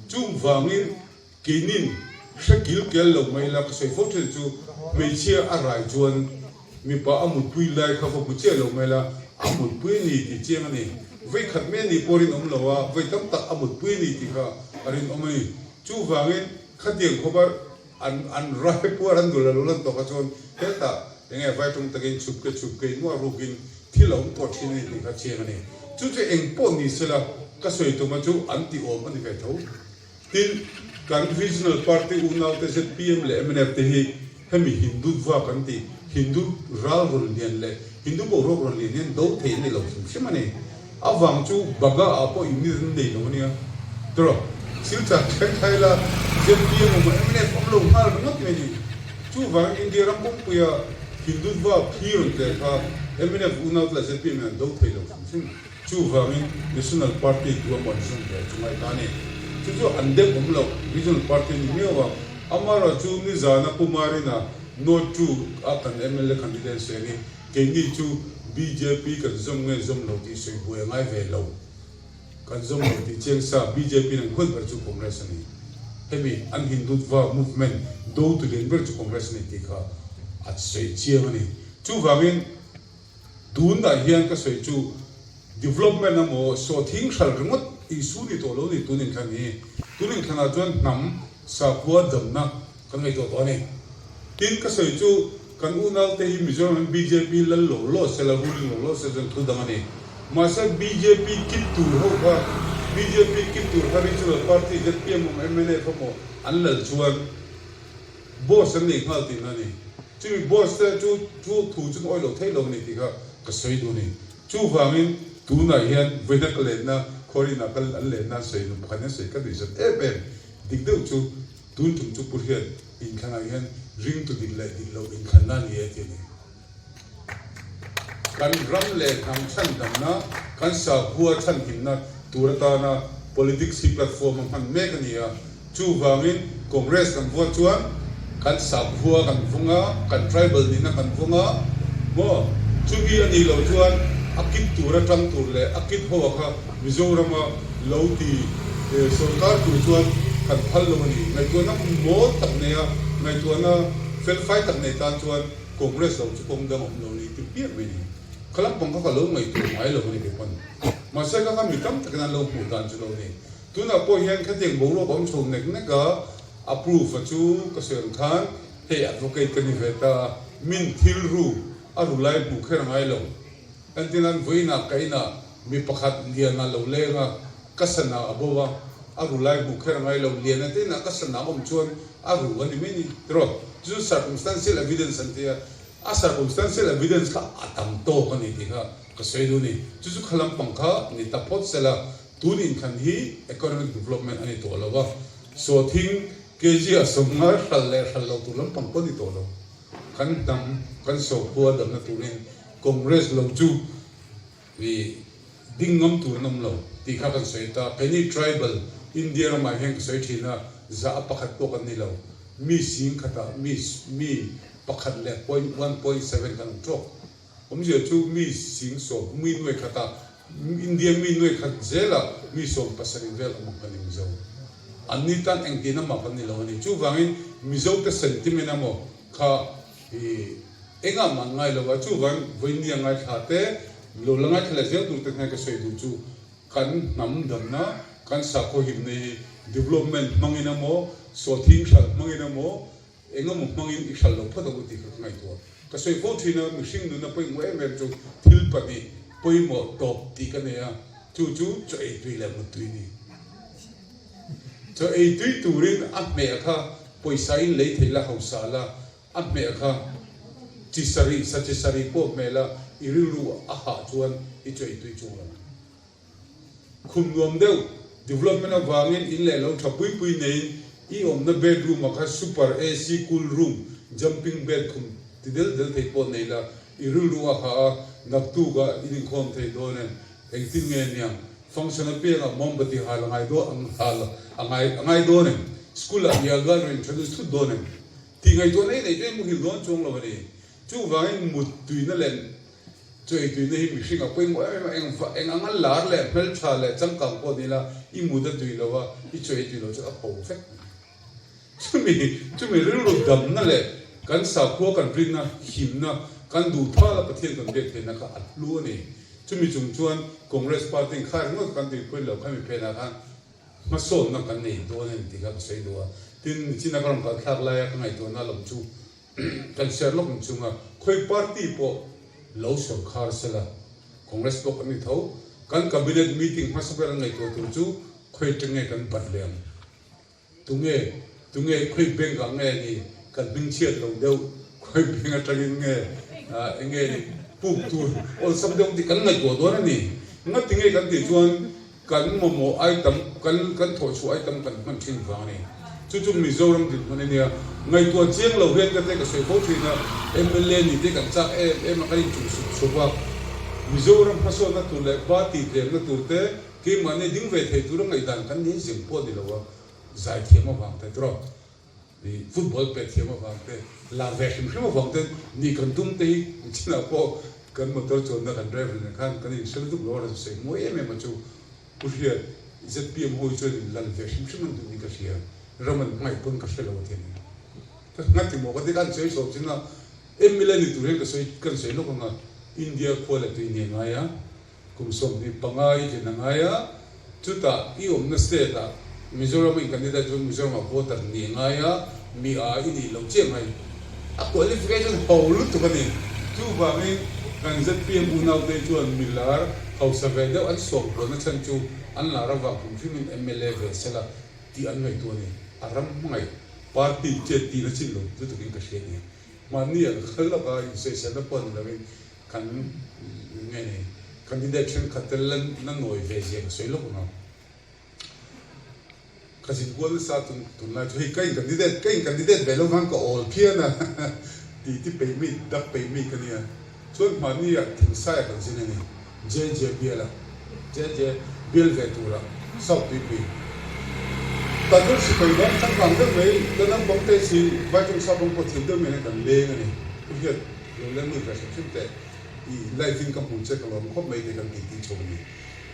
Chung vangin keinin hre kil kel lo mai la ka sawi fo thin chu hmeichhia a rai chuan mipa a mutpui lai kha va hmu chiah lo mai la a mutpui a ni tih chiang a ni. Vei khat mai a nih pawh rinawm lo a, vei tam tak a mutpui a ni tih kha a rinawm a ni. Chuvangin khatiang khawpa An an rai puar an dul a lo lan tawh kha chuan hetah enge vai tawng takin chhupke chhupke in nuah rukin thil a awm tawh thin a ni tih kha chiang a ni. Chu chu eng pawh ni sela ka sawi tuma chu an tih awm a ni ve tho. Tin, kan regional party unaute zpm leh mnf te hi hemi Hindutva kan tih Hindu ral rawn lian leh Hindu boruak rawn lian hian do thei an ni lo hrim hrim a ni. A vang chu Baga ah pawh unit an nei lo a nia. Tiraw? Silchar thleng thlai la zpm awm a mnf awm lo nghal ringawt mai ni. Chuvangin India ram pumpuia Hindutva thli rawn tleh kha mnf unau te leh zpm in an do thei lo hrim hrim. Chuvangin National Party tu emaw an zawm ve chu ngaih ta a ni. Chu chu an dem awm lo, Regional Party a ni miau a. Amaherawhchu nizana Pu Marina North 2 a kan mla candidate sawi a ni. Keini chu bjp kan zawm nge zawm lo tih sawi buai a ngai ve lo. Kan zawm lo tih chiang sa bjp in an huat ber chu Congress a ni. Hemi an Hindutva movement do tu lian ber chu Congress a ni tih kha a sawi chiang a ni. Chuvangin tunah hian ka sawi chu development emaw sawhthing hral ringawt issue ni tawh lo ni tun inthlan hi. Tun inthlanah chuan hnam sakhua damna Kan ngaihtuah tawh a ni. Tin, ka sawi chu kan unaute hi Mizoram hian bjp lal lo law sela, ruling lo law sela chuan thu dang a ni. Mahse bjp kip tur ho kha, bjp kip tur kha regional party zpm emaw mnf emaw an lal chuan boss an nei nghal tihna a ni. Chumi boss te chu chu thu chu an awih lo theih lo a ni tih kha ka sawi duh a ni. Chuvangin tunah hian vawiina ka lenna khuarinah ka an lenna an sawi nu pakhat hian sawi ka nuihzat em em dik deuh chu. Tun tum chu Pu Hriat inthlanah hian ringtu dik leh dik loh inthlanna a ni e tih a ni. Kan ram leh hnam chhandamna, kan sakhua chhanhimna tur atana politics hi platform a hman mek a ni a. Chuvangin Congress kan vote chuan kan sakhua kan vung a, kan tribal nihna kan vung a, maw? Chumi a nih loh chuan a kip tur atang tur leh a kip ho a kha Mizorama lo ti sorkar tur chuan kan phal lo a ni. Ngaihtuahna mawl tak nei a, ngaihtuahna felfai tak nei tan chuan Congress lo chu kawng dang a awm lo a ni ti piah mai a ni. Kha lampang kha ka lo ngaihtuah ngai lo a ni kei pawn. Mahse kha kha mi tam takin an lo hmuh dan chu lo ni. Tunah pawh hian khatiang boruak a awm chho nek nek a, a proof a chu ka sawi ang khan hei advocate ka ni ve ta a, min thil ru a ru lai hmuh kher a ngai lo. Entirnan vawiinah ka inah Mi pakhat Liana lo leng a, ka sana a bo a, a ru lai hmuh kher a ngai lo. Liana te inah ka sana awm chuan a ru a ni mai ni tiraw? Chu chu circumstantial evidence an ti a, a circumstantial evidence kha a tam tawk a ni tih kha ka sawi duh a ni. Chu chu kha lampang kha ni ta phawt sela, tun inthlan hi economic development a ni tawh lo a, sawthing kg a 50 hral leh hral lo tur lampang pawh a ni tawh lo. Kan hnam, kan sawrkhua damna turin Congress lo chu I ding ngam tur an awm lo tih kha kan sawi ta. Keini tribal India ramah hian ka sawi thin a, zah a pakhat pawh kan ni lo. Mi sing khatah mi mi pakhat leh point 1.7 kan awm tawk. Awmzia chu mi sing sawm mi nuai khatah India mi nuai khat zelah mi 17 vel awm ang kan ni Mizo. Anni tan engtin amah kan ni lo a ni. Chuvangin Mizote sentiment emaw kha I engah mah an ngai lo a, chuvang vawinia ngaithla te. Lo la ngaithla leh zel tur te hian ka sawi duh chu kan hnam damna, kan sakhaw himna hi development hmangin emaw, sawhthing hralh hmangin emaw, eng emaw hmangin i hralh lo phawt ang u tih kha ka ngaihtuah. Ka sawi fo thin a, mihring nuna pawimawh em em chu thil pahnih pawimawh tawp tih ka nei a, chu chu chaw ei tui leh mut tui a ni. Chaw ei tui turin a hmeh kha pawisa in lei thei la hausa la, A hmeh kha chi sarih, sa chi sarih pawh hmeh la, i rilru a hah chuan i chawi tui chung lo. Khum nuam deuh, development avangin in leh lo tha pui pui neiin i awmna bedroom ah kha super AC cool room, jumping bed khum ti del del thei pawh nei la, i rilru a hah a, naktuk ah in inkhawm thei dawn em? Engtin nge niang? Function apiangah mawmbati hal a ngai dawn ang hal a ngai a ngai dawn em? School ah yoga rawn introduce thut dawn em? Tih ngaihtuah nei nei chu hei muhil dawn chuang lo a ni. Chuvangin mut tuina leh chaw ei tuina hi mihring a pawimawh em em a, eng eng anga lar leh hmeltha leh changkang pawh ni la, i mut a tui lo a, i chaw ei tui lo chu a ho vek mai. Chumi chumi rilru damna leh kan sakhua kan rinna, himna, kan duh thal a Pathian kan biak theihna kha a hlu a ni. Chumi chung chuan Congress party-in kha ringawt kan tuipui lo khami phenah khan Hmasawnna kan nei dawn a ni tih kha ka sawi duh a, tin nichina ka rawn kalthlak laia ka ngaihtuahna lam chu kan share lawk ang chunga khawi party pawh lo sawrkhar sela Congress pawh kan ni tho, kan cabinet meeting hmasa ber an ngaihtuah tur chu khawi atang nge kan bat leh ang, tunge tunge khawi bank ah nge ni kan hmingchhiat lo deuh, khawi bank atangin nge eng nge ni puk tur awlsam deuh tih kan ngaihtuah dawn a ni. Ngati nge kan tih chuan Kan mamawh ai tam, kan kan thawh chhuah ai tam kan hman thin vang a ni. Chu chu Mizoram dinhmun a nia. Ngaihtuah chiang lo hian ka te ka sawi fo thin a, mla ni te kan chak em em a, kan inchung sup sup a. Mizoram hmasawnna tur leh ba tih tlemna tur te keimahni ding ve thei tura ngaihdan kan nei zeng pawh a ni lo a, zaithiam avang te tawrh. I football pet thiam avang te, lar ve hrim hrim avang ten ni kan tum te hi chinah pawh kan motor chuanna kan driver nen khan kan inhre lutuk lo a rawn sawi mawi em em a chu Pu Hriat, zpm ho hi chuan in lal ve hrim hrim an duh niin ka hria, ram an hmangaih pawn ka hre lo a ti a ni. Ka ngati maw ka ti khan sawi chho chin a, mla ni tur hian ka sawi kan sawi lawk ang a, India khua leh tui nia ngai a, Kum 25 i tlin a ngai a, chutah i awmna state ah Mizoram a in candidate chuan Mizoram ah voter ni a ngai a, mi a i nih loh chiah ngai. A qualification ho lutuk a ni. Chuvangin kan zpm unaute chuan mi lar hausa ve deuh an sawm kualna chhan chu an lar avang hrim hrimin mla ve sela tih an ngaihtuah a ni. A ram hmangaih party chet tihna chin lo lutukin ka hria a ni. Mahni ah ka kal lawk a, insawiselna pawh ni lovin Kan nge ni candidate thenkhat te la na nawi ve zia ka sawi lawk ang a. Ka zin kual nasa tun tunlai chu hei ka in candidate ka in candidate ve lo khan ka awl phian a ti ti peih mi dak peih mi ka nia. Chuan hmahni ah Thingsai ah kan zin a ni JJ bial ah JJ bial ve tur ah South Tuipui Tanur sipai ban changkang deuh mai la naupang te si Vaichung Sapang pawh thiam deuh mai hian kan leng a ni. Pu Hriat. Lo leng lut ve hrim hrim teh, i live in ka hmu che ka lawm khawp mai te kan tih tih chho a ni.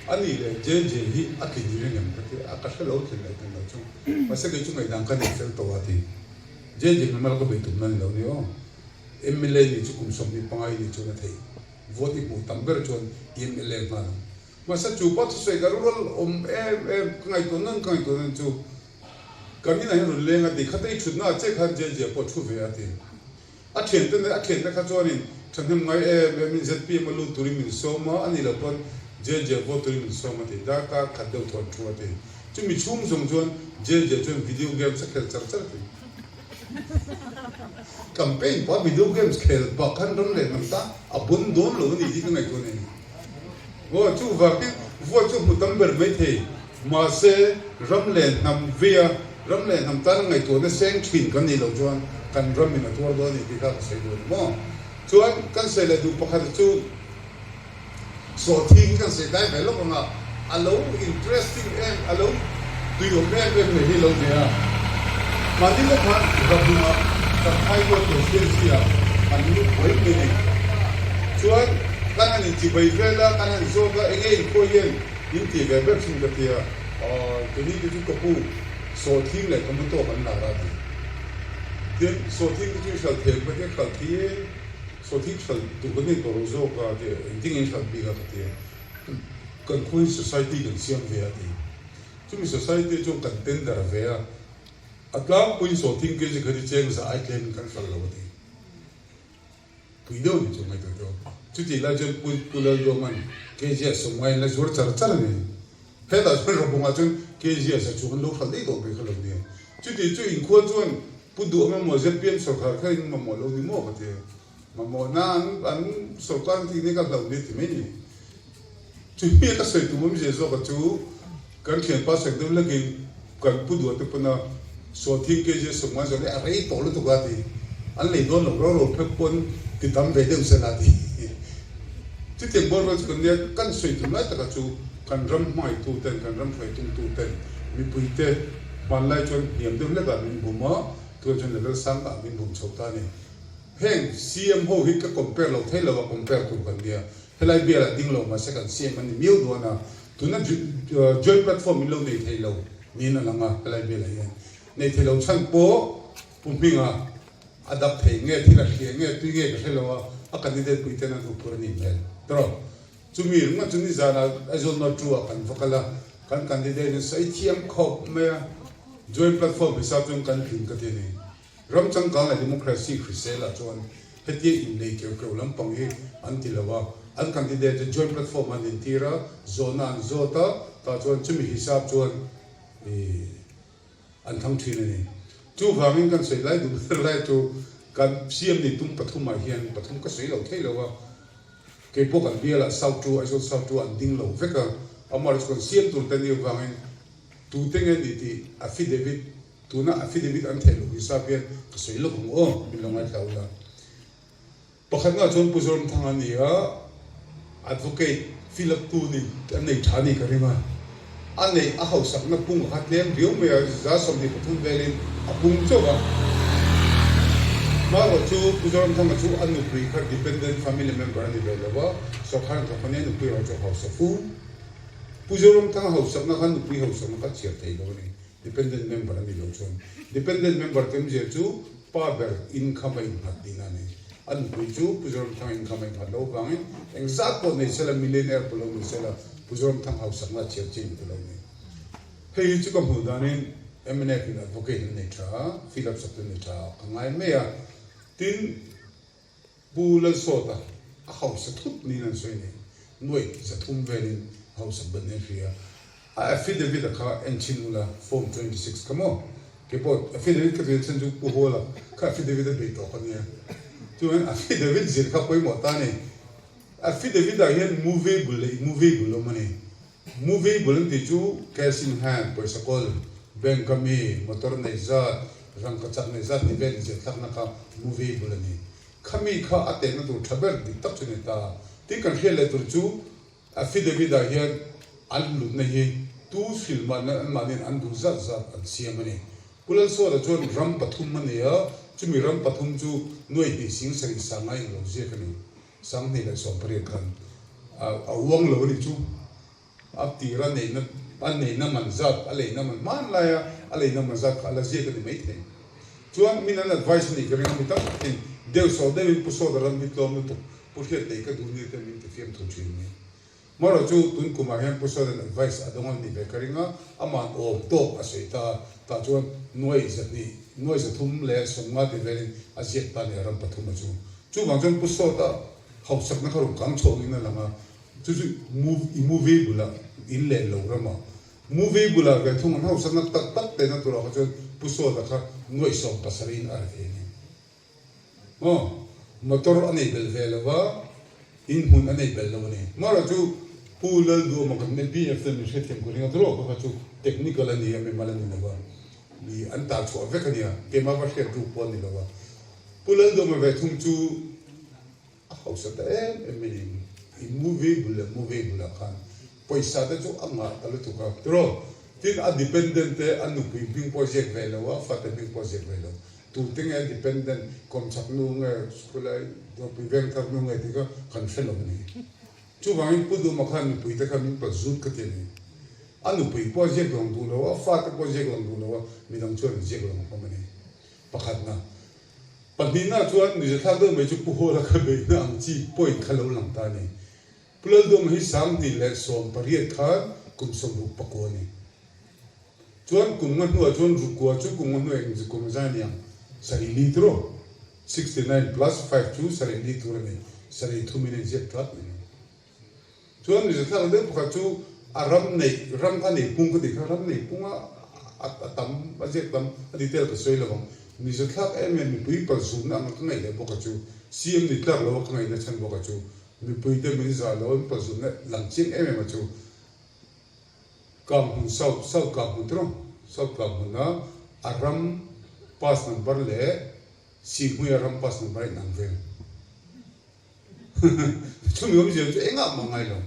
A nih leh JJ hi a tlin i ring em ka ti a, ka hre lo tlin leh tlin lo chu. Mahse kei chu ngaihdan ka nei fel tawh a ti. JJ mimal ka bei tumna ni lo ni aw. Mla nih chu kum 25 i nih chuan a theih. Vote i hmuh tam ber chuan i mla nghal ang. Mahse chu pawh thusawi ka rual awm em em ka ngaihtuah nan ka ngaihtuah nan chu kan inah hian rawn leng a ti. Khata i thutna ah che khan JJ pawh thu ve a ti. A thiante nen a thiante kha chuanin thahnem ngai em em in zpm a lut turin min sawm a, a nih loh pawn JJ vote turin min sawm a ti. Darkar khat deuh thawn thu a ti. Chumi chhung zawng chuan JJ chuan video games a khel char char a ti. Campaign pawh a video games khel bak khan ram leh hnam ta a bun dawn lo a ni tih ka ngaihtuah nei a ni. Aw, chuvangin vote chu hmu tam ber mai thei. Mahse, ram leh hnam veia ram leh hnam tana ngaihtuahna seng thin kan nih loh chuan kan ramin a tuar dawn a ni tih kha ka sawi duh a ni maw? Chuan kan sawi leh duh pakhat chu sawhthing hi kan sawi tlai ve lawk ang a, a lo interesting em, a lo tuiawm em em mai hi a lo ni a. Mahni lawk khan Rabunga kan phairual constituency ah an lut buai mai a ni. Chuan kan han inchibai vel a, kan han zawt a, enge inkhawi hian In ti ve ber thin ka tia, aw keini te chu ka pu sawhthing leh tomato kan lar a ti. Tin, sawhthing te chu i hral thei ang ka tia, hral thei e. Sawhthing hralh duh kan nei tawh lo zawk a ti, engtin nge in hralh bik a ka ti a, kan khua hi society kan siam ve a ti. Chumi society chuan kan tender ve a, a tlangpuiin sawhthing kg khat hi cheng za ai tlemin kan hralh lo a ti. Pui deuh ni chu ngaihtuah tawh. Chutih lai chuan Pu Pu Lalduaman kg a sawmngai in la zuar char char a ni. Hetah chuan Rawbungah chuan kg a za chuang an lo hralh daih tawh mai kha lo nia. Chutih chu inkhua chuan Pu Duh mamawh zpm sawrkar kha in mamawh lo ni maw ka ti. Mamawhna an an sawrkar an tih nia ka hlauh nia ti mai ni. Chumi a ka sawi tum awmzia zawka chu kan thianpa sawi deuh lekin kan pu duh te pawn a sawhthing kg sawmngai zawh leh a rei tawh lutuk a ti. An lei dawn lo ro ro phek pawn ti tam ve deuh sela a ti. Chutiang bawr vel chu kan nia kan sawi tum lai taka chu kan ram hmangaihtu ten kan ram hruaitumtu ten mipui te hmanlai chuan hniam deuh hlekah min bum a, tunah chuan level sang ah min bum chho ta a ni. Heng CM ho hi ka compare lo thei lo a, compare tur kan nia. Helai bialah ding lo mahse kan CM an ni miau dawn a, tuna joint platform in lo nei thei lo niin a lang a, helai bialah hian nei thei lo chhan pawh Pu Hminga a dap thei nge thil a hria nge tui nge ka hre lo a, a candidate pui ten an hupur a nih hmel tawh. Chumi ringawt chu nizanah Aizawl North 2 ah kan va kal a, kan candidate in sawi thiam khawp mai a, joint platform hisap chuan kan tling ka ti a ni. Ram changkang leh democracy hriselah chuan hetia innei keuh keuh lampang hi an ti lo a, an candidate chu joint platform an intir a, zawhna an zawt a, tah chuan chumi hisap chuan ih an thlang thin a ni. Chuvangin kan sawi lai duh ber lai chu kan CM ni tum pathumah hian pathum ka sawi lo thei lo a, kei pawh kan bialah South 2, Aizawl South 2 an ding lo vek a, amaherawhchu kan CM tur te nih avangin tute nge ni tih affidavit Tuna affidavit an theih loh hisap hian ka sawi lawk ang aw, min lo ngaithla ula. Pakhatna chuan Pu Zoramthanga a ni a, advocate fill up tu ni an nei tha a nih ka ring a. A neih a hausakna pung a kha tlem riau mai a, 23% velin a pung chauh a. Hmarawh chu Pu Zoramthanga chu a nupui kha dependent family member a ni ve lo a, sawrkar an thawk a nia, nupui erawh chu hausa fu. Pu Zoramthanga hausakna kha nupui hausakna kha chhiar thei lo a ni. Dependent member a ni lo chuan dependent member te awmzia chu pa ber income a innghat tihna a ni. A nupui chu Pu Zoramthanga income a innghat loh avangin engzat pawh nei sela millionaire pawh lo ni sela Pu Zoramthang hausakna a chhiar chin ta lo a ni. Hei hi chu ka hmuh danin mnf in advocate an nei tha a, fill up sak te an nei tha a ka ngai mai a. Tin. Pu Lalsawta a hausa thut niin an sawi nei. Nuaih 300 velin a hausak belh nen hria. A affidavit a kha en chhin ula, form 26 kha maw? Kei pawh affidavit ka tirh chhan chu Pu Hawla kha affidavit a bei tawh ka nia. Chuan affidavit zir kha pawimawh ta a ni. Affidavit ah hian movable leh immovable awm a ni. Movable an tih chu cash in hand, pawisa kawl, bank a mi, motor nei zat, rangkachak nei zat ni vel inziahthlakna kha movable a ni. Khami kha a tehna tur tha ber dik tak chu ni ta. Tin kan hriat leh tur chu affidavit ah hian an hlutna hi tu hrilh mah nan anmahniin an duh zat zat an siam a ni. Pu Lalsawta chuan ram pathum a nei a, chumi ram pathum chu nuai hnih sing sarih sanga englo ziak a ni. 2018 khan a uang lo a nih chu. A tir a neihna a neihna man zat a leihna man hman laia a leihna man zat kha a la ziak a ni maithei. Chuan min an advice a nih ka ring a mi tam takin deuh sawh deuhin Pu Sawta ram hi tlawm lutuk Pu Hriat lei ka duh ni te min ti fiam thu thin a ni. Marawh chu tun kumah hian Pu Sawta'n advice a dawng a nih ve ka ring a, ama'n awm tawk a sawi ta a, tah chuan nuai 200, nuai 350 ti velin a ziak ta a ni a ram pathum a chu. Chuvang chuan Pu Sawta hausakna kha rawn kang chhawngin a lang a, chu chu movie bulah in leh lo rama movie bulah ve thung an hausakna tak tak tehna turah kha chuan Pu Sawta kha nuai 17 in a rethei a ni. Maw? Motor a nei belh ve lo va, in hmun a nei belh lo a ni. Marawh chu Pu Lalduama kan MPF ten min hrethiam ku ring a, tawlawk kha chu technical a ni a, mimal a ni lo va, mi an tar chhuah vek a nia, keimah va hriat ruk pawh a ni lo va. Pu Lalduama ve thung chu a hausa ta em em mai in, i movie bul leh movie bulah khan pawisa te chu a ngah ta lutuk a, tawlawk. Tin, a dependent te a nupui hming pawh a ziak ve lo a, fate hming pawh a ziak ve lo. Tute nge dependent, kawmchhak nu nge, khulai dawrpui vengthar nu nge tih kha kan hre lo a ni. Chuvangin Pu Duma khan nupui te kha min pal zut ka ti a ni. A nupui pawh a ziak lang duh lo a, fate pawh a ziak lang duh lo a, midang chuan an ziak lang hlawm a ni. Pakhatna. Pahnihna chuan nizathlak deuh mai chu Pu Hawla kha beihna ang chi point kha lo lang ta a ni. Pu Lalduama hi 2018 khan kum 69 a ni. Chuan kum nga hnuah chuan rukua chu kum nga hnuah eng kum a zai aniang sarih li tur aw. 69 plus five chu sarih li tur a ni. Sarih thum in a inziak tlat mai. Chuan mizathlak deuh pakhat chu a ram neih, ram a nei pung ka tih kha ram nei pung a a tam, a ziak tam, a detail ka sawi lo ang. Mizathlak em em mipui palzumna anga ka ngaih leh bawk a chu, CM ni tlak lo a ka ngaihna chhan bawk a chu, mipui te min zah lo an palzumna lang chiang em em a chu. Kanghmun South, South Kanghmun tiraw? South Kanghmun a a ram pass number leh Sihhmuia ram pass number a inang vel. Chumi awmzia chu engah mah ngai lo.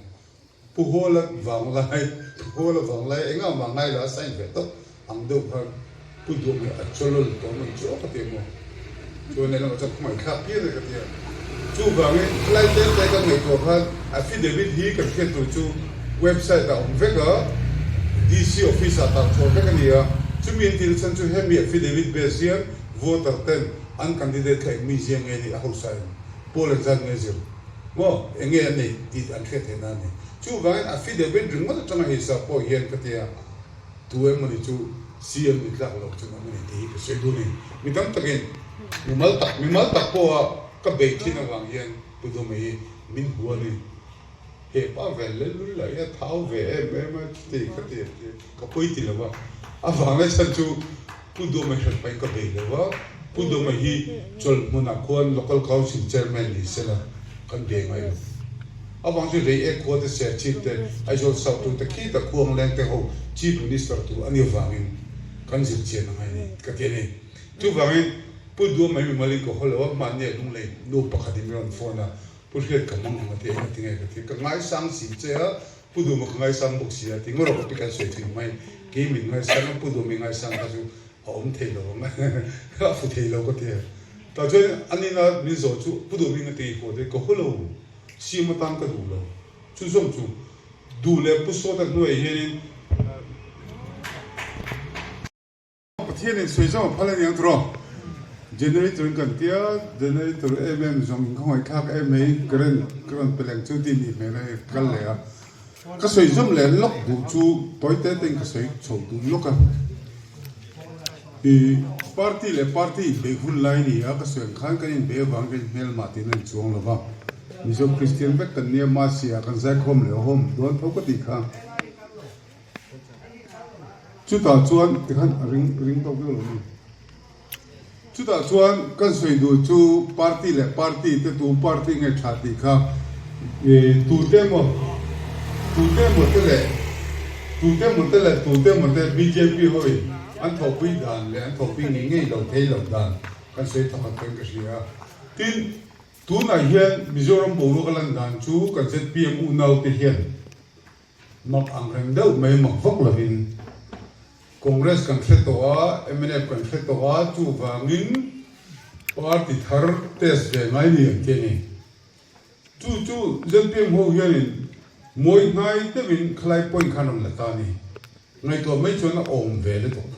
Pu Hawla vanglai, Pu Hawla vanglai engah mah ngai lo a sign ve tawp ang deuh khan Pu Duham hi a chawlawl tawh mai chu ka ti a maw. Chuan lehlamah chuan khawngaih thlak pian e ka ti a. Chuvangin helai tlem te kan ngaihtuah khan affidavit hi kan hriat tur chu website ah awm vek a, DC office ah tar chhuah vek a ni a. Chumi an tihna chhan chu hemi affidavit base hian voter ten an candidate kha engmi zia nge nih a hausa em? Paul an zat nge zir maw? Eng nge an nei tih an hriat theih nan a ni. Chuvangin affidavit ringawt atanga hisap pawh hian ka tia tu emawni chu CM ni tlak lo chu an awm a ni tih hi ka sawi duh a ni. Mi tam takin mimal tak mimal tak pawha ka beih thin avang hian Pu Duma hi min hua a ni. He pa vel lel lul lah hi a thau ve em em a, chuti ka ti a ti a, ka pawi ti lo va. A vang lai chhan chu Pu Duma hi hran pahin ka bei lo va, Pu Duma hi chawlh hmunah khuan Local Council Chairman ni sela kan be ngai lo. A vang chu Reiek khua te Serchhip te Aizawl South tu te khita Khuangleng te ho Chief Minister tur a ni avangin kan zir chian a ngai a ni ka ti a ni. Chuvangin Pu Duma hi mimalin ka haw lo a, hmanni a lunglei nu pakhatin min rawn phone a, Pu Hriat ka hmang ang a ti a, engati nge ka ti? Ka ngaisang si che a, Pu Duma ka ngaisang bawk si a ti ngawt rawh ka pi kan sawi thei mai. Kei min ngaisang a, Pu Duma i ngaisang kha chu a awm thei lo ang a fu thei lo ka ti a. Tah chuan a nina min zawh chu Pu Duma i ngati nge haw te? Ka haw lo, siam atan ka duh lo. Chu zawng chu duh leh Pu Sawta hnuaiah hianin Pathian in sawi zawng a phal a niang tawh. Generator in kan tia, generator em em zawng in ka ngaihthlak em mai, current ka rawn pe leng chu tih nih hmel a hei kal leh a. Ka sawi zawm leh lawk duh chu tawi te te in ka sawi chho duh lawk a. I party leh party inbeih hun lai a ni a, ka sawi ang khan kan inbeih avangin kan inhmelmah tiin a inchuang lo va. Mizo Kristian vek kan nia, Masi ah kan zaikhawm leh awhawm dawn tho ka tih kha. Chutah chuan tikhan a ring ring tawk viau lo a ni. Chutah chuan kan sawi duh chu party leh party te tu party nge tha tih kha tute emaw tute emaw te leh tute emaw te leh tute emaw te bjp hoin an thawhpui dan leh an thawhpui ngei ngei lo thei lo dan kan sawi thawkhat chuan ka hria. Tin, tunah hian Mizoram boruak a lan dan chu kan zpm unaute hian Mak ang reng deuh mai mak vak lovin Congress kan hre tawh a, mnf kan hre tawh a, chuvangin party thar test ve ngai ni ang ti a ni. Chu chu zpm ho hianin mawi hnai deuhin khalai point khan rawn la ta a ni. Ngaihtuah mai chuan a awm ve lutuk.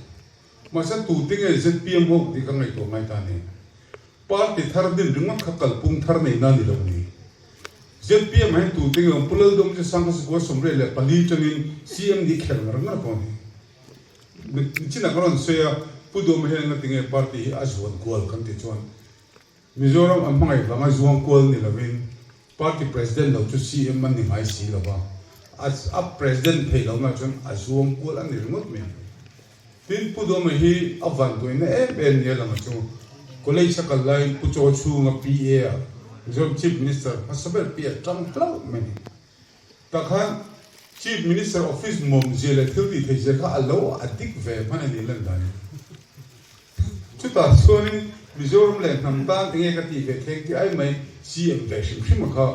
Mahse tute nge zpm ho tih kha ngaihtuah ngai ta a ni. Party thar din ringawt kha kalpung thar neihna a ni lo ni. Zpm ah hian tute nge awm Pu Laldawm chu Sangha Sikua 74 tangin CM ni kher ngar ngar tawh a ni. Nichinah ka rawn sawi a, Pu Duhawma hian engati nge party hi a zuan kual kan tih chuan Mizoram an hmangaih vanga zuang kual ni lovin Party President lo chu CM an ni ngai si lo va, a President theih lohna chuan a zuang kual a ni ringawt mai. Tin, Pu Dawma hi a vanduaina em em nia langa chu College a kal laiin Pu Chaw chhunga PA ah Mizoram Chief Minister hmasa ber PA tang hlauh mai a ni. Tah khan Chief Minister office mawmzia leh thil tih theihzia kha a lo addict ve hman a ni lan danin. Chutah chuanin Mizoram leh hnam tan enge ka tih ve thleng tih ai mai CM ve hrim hrim a kha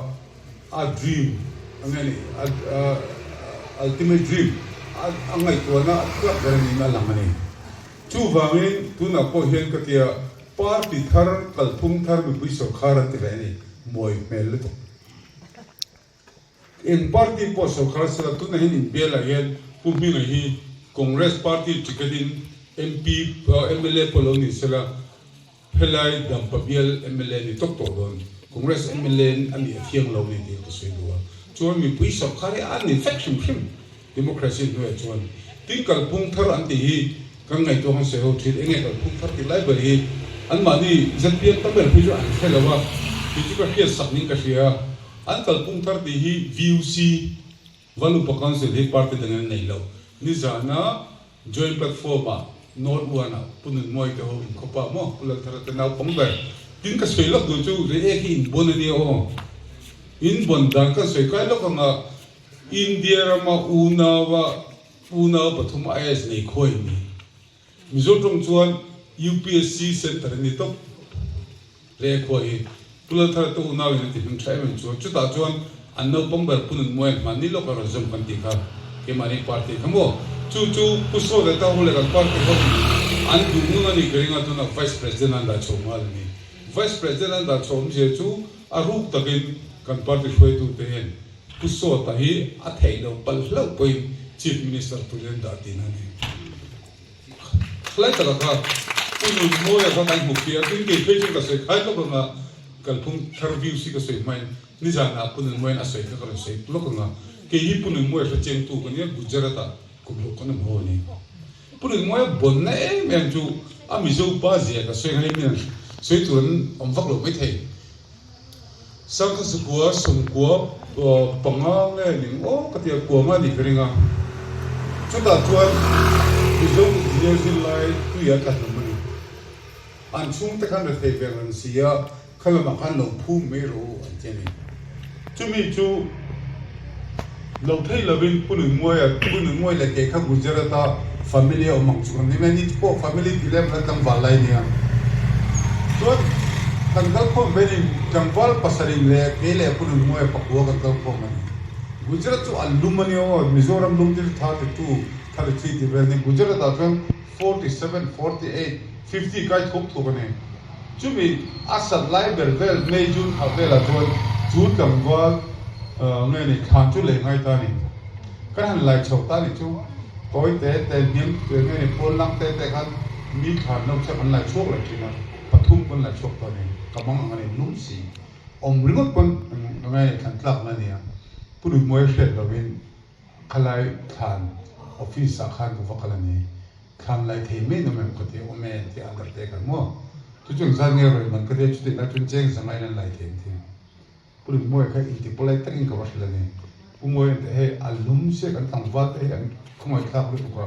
a dream a nge ni a ultimate dream a ngaihtuahna a thuak ber niin a lang a ni. Chuvangin tunah pawh hian ka tia party thar kalphung thar mipui sawrkhar an ti ve a ni mawi hmel lutuk. Eng party pawh sawrkhar sela tunah hian inbialah hian Pu Hminga hi Congress party ticket in MP mla pawh lo ni sela. Helai Dampa bial mla ni tawp tawh dawn, Congress mla a nih a thiang lo ni tih ka sawi duh a. Chuan mipui sawrkar hi a ni vek hrim hrim Democracy hnuaiah chuan. Tin kalphung thar an tih hi kan ngaihtuah kan sawi ho thin, enge kalphung thar tih lai ber hi anmahni ZPM tam ber phei chu an hre lo a, kei chu ka hriat sak niin ka hria a. An kalphung thar tih hi VUC, Valupa Council hi party dangin an nei lo. Nizana Joint Platform ah North One ah Pu Nunmawi te ho inkhawp a maw Pu Lalthara te naupang ber. Tin ka sawi lawk duh chu Reiek hi inbawn a nia aw. Inbawn dan kan sawi kai lawk anga India rama unaua unau pathum IAS nei khawi ni. Mizo tawng chuan UPSC Centre a ni tawp. Hle khua hi Pu Lalthara te unau in a ti hming tha em em chu. Chutah chuan an naupang ber Pu Nunmuai hmanni lawk a rawn zawm kan tih kha keimahni party kha maw? Chu chu Pu Sawta ho leh kan party ho in an duh ngun a nih ka ring a, tunah Vice President an dah chho nghal a ni. Vice President an dah chho awmzia chu a ruk takin kan party hruaitute hian Pu Sawta hi a theih loh palh hlauh pawhin Chief Minister turin an dah tihna a ni. Khalai taka kha Pu Nunmawia kha kan hmu fiah a, tin kei phei chuan ka sawi khai lawk anga kalphung thar views hi ka sawi hmain nizanah Pu Nunmawia'n a sawi kha ka rawn sawi lawk anga kei hi Pu Nunmawia hre chengtu ka nia Gujarat-ah kum ruk kan awm ho a ni. Pu Nunmawia bawnna em em chu a Mizo pa zia ka sawi anga hei min sawi tur an awm vak lo maithei. Sangha zakua sawmkua panga nge ning aw ka ti a, kua nga nih ka ring a. Chutah chuan Mizo engineer zirlai tui a tla hlum a ni. An chhungte khan rethei ve reng si a, kha lamah khan lo phum mai rawh u an ti a ni. Chumi chu lo thei lovin Pu Nunmuaia, Pu Nunmuai leh kei kha Gujarat-a family a awm ang chu kan ni mai, ni pawh family tih lem la tlangval lai nia. Chuan kan kal khawm venin tlangval pasarih leh kei leh Pu Nunmuaia pakua kan kal khawm a ni. Gujarat chu a lum a nia aw, Mizoram lum te chu 32, 33 tih vel a ni. Gujarat-ah chuan 47, 48, 50 kai thuak thuak a ni. Chumi a sat lai ber vel May June thla velah chuan chu tlangval nge ni thlan chu lei ngai ta a ni. Kan han lai chho ta ni chu tawi te te hniam nge ni pawn lang te te khan mi thlan lo chiah kan lai chhuak leh thin a, pathum kan lai chhuak ta a ni. Ka mang ang a ni lum si awm ringawt pawn nge ni thlan tlak na nia. Pu Nunmuai hriat lovin khalai thlan office ah khan ka va kal a ni. Thlan lai thei mai nawm em ka ti a, awm e tih a under taker maw? Chu chu engzat nge rawn man ka ti a, chutih lai chuan cheng zanga in an lai thei an ti. Pu Rinmawia kha inti polite takin ka va hrilh a ni. Pu Mawia te hei a lum sia kan tlangval te hei an khawngaihthlak lutuk a,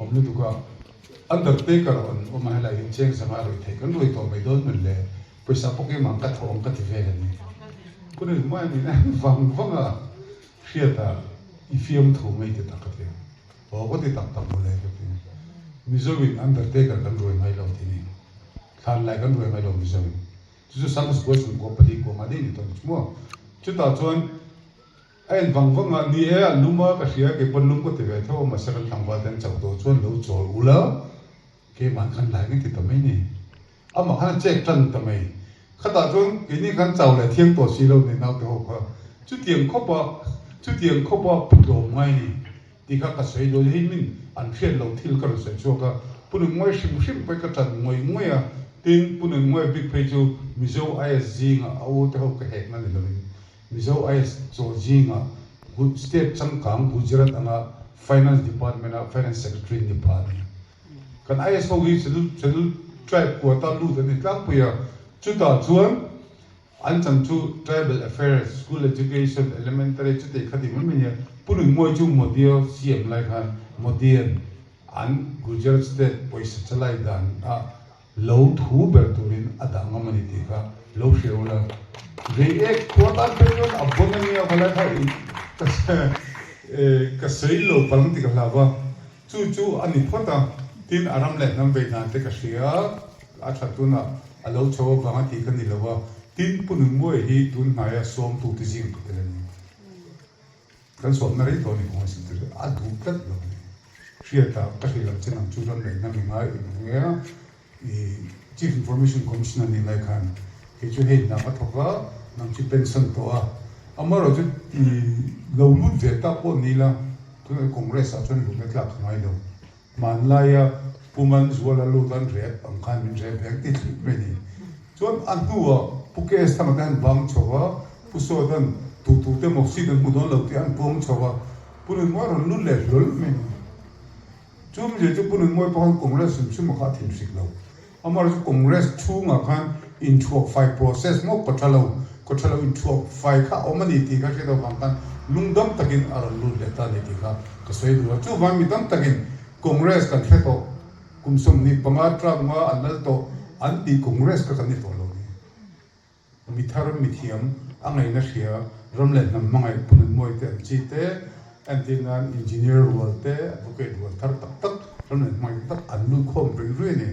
awm lutuk a, undertaker a rawn awm a helai hian cheng zanga a rawi thei kan rawi tawh mai dawn mun le, pawisa pawh keimah ang ka thaw ang ka ti vel a ni. Pu Rinmawia nen a vang vang a, hriat a i fiamthu mai ti tak ka ti a. Aw ka ti tak tak mawle ka ti. Mizo in undertaker kan ruai ngai lo ti ni. Thlan lai kan ruai ngai lo Mizo in. Chu chu Sangha Sikul chhungkua pali kua nga daih ni tawh ni chu maw. Chutah chuan a en vang vang a, ni e a lum a ka hria kei pawn lum ka ti ve tho a mahse kan tlangval te an chauh tawh chuan lo chawl ula keimah khan lai nge ti ta mai ni. Amah khan a chek tan ta mai. Khatah chuan keini khan chau leh thiang tawh si lo ni naute ho kha. Chutiang khawpa chutiang khawpa phutlawm ngai ni tih kha ka sawi dawn hei min an hriat loh thil ka rawn sawi chhuak a. Pu Nunmuai hrim hrim pawh hi ka tan ngawih ngawih a, tin Pu Nunmuai bik phei chu Mizo IS zingah a u te ho ka hekna ni lovin Mizo IS chaw zingah State changkang Gujarat anga Finance Department a Finance Secretary ni pha a ni. Kan IS ho hi Schedule Schedule Tribe quota lut an ni tlangpui a, chutah chuan an chan chu Tribal Affairs, School Education, Elementary chutei kha ti mai mai nia. Pu Nunmuai chu Modi-a CM lai khan Modi-a'n an Gujarat State pawisa chalai dan ah lo thu ber turin a dah ngam a ni tih kha lo hria ula. Reiek khua tan phei chuan a bon a nia khalai kha i ka sawi lo palang tih ka hlau a. Chu chu a ni phawt a, tin a ram leh hnam vei dan te ka hria, a tha tunah a lo chho avang a tih ka ni lo a, tin Pu Nunmuai hi tun hnaia sawmtu te zing ka tel a ni. Kan sawmna rei tawh a ni kawng a sim tur a duh tlat lo a ni. Hriata ka hrilh ang che nang chu ram leh hnam i ngai i hmu nge a, i Chief Information Commissioner nih lai khan kei chu hei hna ka thawk a, nang chu pension tawh a, amaherawh chu i lo lut ve tak pawh ni la, tunah Congress ah chuan luhna tlak ka ngai lo. Hmanlaia Pu Manzuala lut an rep ang khan min rep veng ti thlip mai ni. Chuan a hnuah Pu KS Thanga te han bang chho a, Pu Sawtan tu tu te maw seat an hmu dawn lo tih an puang chho a, Pu Nunmawia rawn lut leh hlawl mai a ni. Chu awmzia chu Pu Nunmawia pawh khan Congress hrim hrim a kha a thinhrik lo. Amaherawhchu Congress chhungah khan inthuak fai process maw kaw tha lo, kaw tha lo inthuak fai kha a awm a ni tih kha hriat avang khan lungdam takin a rawn lut leh ta a ni tih kha ka sawi duh a. Chuvangin mi tam takin Congress kan hre tawh. Kum 25 term nga an lal tawh an tih Congress kha kan ni tawh lo ni. Mi thar, mi thiam, a ngaihna hria, ram leh hnam hmangaih Pu Nunmawi te an chi te, entir nan Engineer rual te, Advocate rual thar tak tak, ram leh hmangaih tak an lut khawm ruih ruih a ni.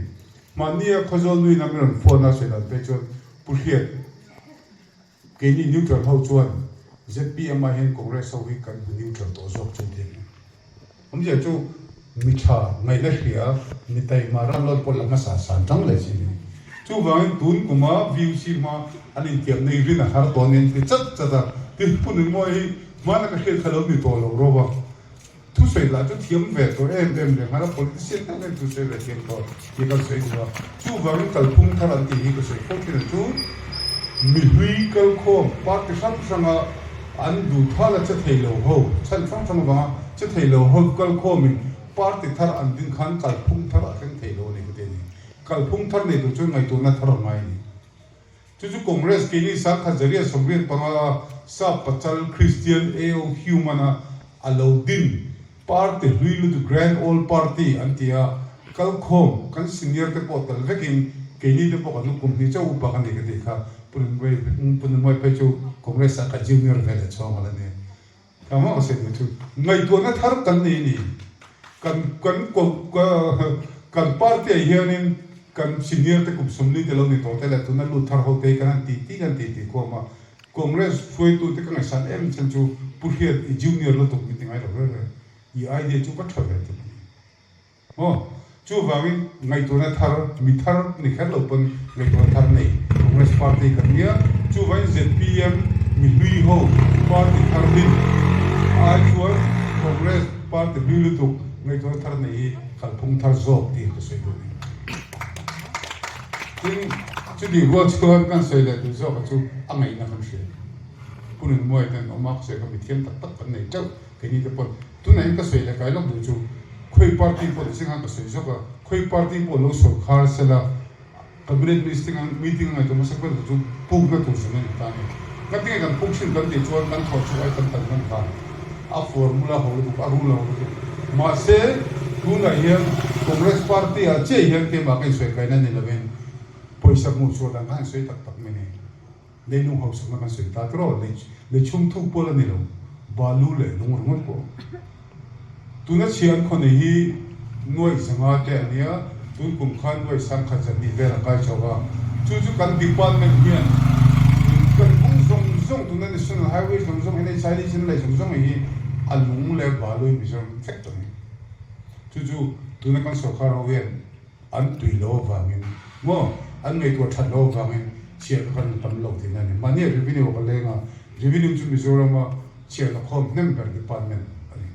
Mahnia Khawzawl nuin a mi rawn phone a sawi dan phei chuan Pu Hriat, Keini neutral ho chuan zpm ah hian Congress ho hi kan hmu neutral tawh zawk chu ti a ni. Awmzia chu mi tha ngaihna hria, mi taima ram lawn pawh la hmasa san tang leh si a ni. Chuvangin tun kuma VUC hma an intiam nei rin a har tawh a ni an ti chat chat a, tin Pu Nunmawi hi hmana ka hriat kha lo ni tawh lo rawh a. Thusawi lah chu thiam ve tawh em em leh nghal a, politician tak hian thusawi ve thiam tawh tih kan sawi duh a. Chuvangin kalphung thar an tih hi ka sawi fo thin a chu mihlui kalkhawm party hrang hranga an duh thal a che thei lo ho, chhan hrang hrang avanga che thei lo ho kalkhawmin party thar an din khan kalphung thar a thleng thei lo a ni ka ti a ni. Kalphung thar nei tur chuan ngaihtuahna thar a ngai a ni. Chu chu Congress keini sangkhat zariat 85 a sap pachal Christian A O Human-a a lo din party hlui lutuk Grand Old Party an ti a, kalkhawm kan senior te pawh tel vekin keini te pawh kan lu kum hnih chauh upa ka ni ka tih kha Pu Nunmawi phei chu Congress ah ka junior ve leh chhawng a la ni. Ka hma ka sawi duh chu ngaihtuahna thar kan nei a ni. Kan kan kan party ah hianin kan senior te kum 40 te lo ni tawh te leh tuna lut thar ho te hi kan han tih tih kan tih tih khawm a. Congress hruaitu te ka ngaihsan em chhan chu Pu Hriat i junior lutuk min ti ngai lo reng reng. I idea chu va tha ve tuk a ni. Aw, chuvangin ngaihtuahna thar, mi thar ni kher lo pawn ngaihtuahna thar nei Congress party kan nia. Chuvangin zpm mi hlui ho party thar din ai chuan Congress party hlui lutuk ngaihtuahna thar nei hi kalphung thar zawk tih ka sawi duh a ni. Tin, chutih rual chuan kan sawi leh duh zawka chu a ngaihna kan hria. Pu Nunmuai ten awm a, ka sawi kha mithiam tak tak kan nei teuh, keini te pawn. Tunah hian ka sawi leh kai lawk duh chu khawi party pawh ti khan ka sawi zawk a, khawi party pawh lo sawrkhar sela cabinet meeting a meeting a ngaihtuah hmasa ber chu pukna tur zawng a ni ta a ni. Ka tinge kan puk thin kan tih chuan kan thawh chhuah ai kan tan hman khan a formula ho lutuk a rule ho lutuk. Mahse tunah hian Congress party ah chiah hian keimah ka insawi kaina ni lovin pawisa hmuh chhuah dan kha an sawi tak tak mai a ni. Leilung hausakna kan sawi ta tawh lei lei chhung thuk pawl a ni lo, balu leh lung ringawt pawh. Tuna chhia an khaw nei hi nuaih zanga te a nia, tun kum khan nuaih sangkhat zat nih vel a kai chho a, chu chu kan department hian kan kawng zawng zawng tuna National Highway zawng zawng NHIDC an lei zawng zawng hi a lung leh balu hi Mizoram vek tawh a ni. Chu chu tuna kan sorkar ho hian An tui lo avangin maw, an ngaihtuah that lo avangin chhiah kha kan tam lo tihna a ni. Mahni a revenue a ka leng a, revenue chu Mizorama chhiahna khawm hnem ber department a ni.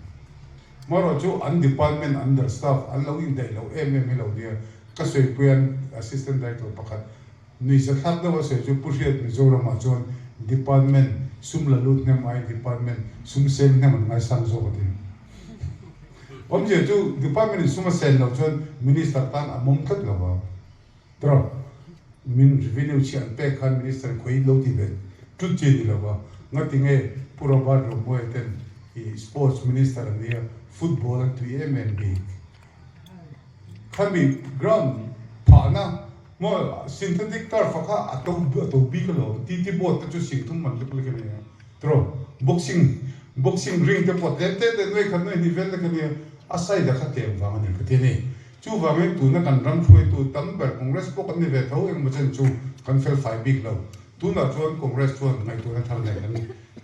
Marawh chu an department under staff an lo indaih lo em em hi lo nia. Ka sawipuia an assistant director pakhat nuihza thlak deuh a sawi chu Pu Hriat Mizoramah chuan department sum la lut hnem aiin department sum seng hnem an ngaisang zawk a ti. Awmzia chu department in sum a sen loh chuan minister tan a mawm tlat lo va. Tawh min revenue chhiah an pek khan minister in khawi lo ti ve tut chi a ni lo va. Ngati nge Pu Robert Romawia ten i sports minister an nia football an tui em em bik. Khami ground phahna maw synthetic turf a kha a to a to bik alawm. TT board te chu singthum man lek lek a nia. Tawh boxing boxing ring te pawh tlem te te nuai khat nuai hnih vel te kha nia a side a kha tlem vang a ni ka ti a ni. Chuvangin tuna kan ram hruaitu tam ber Congress pawh kan ni ve tho engemaw chen chu kan fel fai bik lo. Tunah chuan Congress chuan ngaihtuahna thar nen kan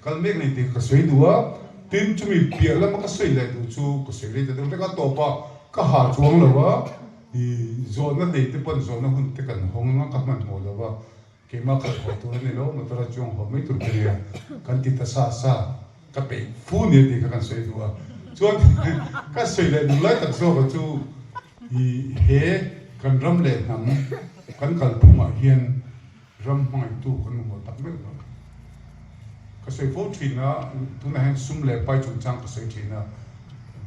kal mek nei tih ka sawi duh a, tin chumi piah lama ka sawi leh duh chu ka sawi rei ta deuh hlek a, tawpah ka ha chuang lo a, ih zawhna nei te pawn zawhna hun te kan hawng anga ka hmanhmawh lo va. Keimah khalh haw tur a ni lo, motor a chuang haw mai tur ka nia, kan ti ta sa sa, ka peih fu nia tih kha kan sawi duh a. Chuan ka sawi leh duh lai tak zawk a chu i he kan ram leh hnam kan kalphungah hian. Ram hmangaihtu kan mamawh tak meuh lo. Ka sawi fo thin a, tunah hian sum leh pai chungchang ka sawi thin a,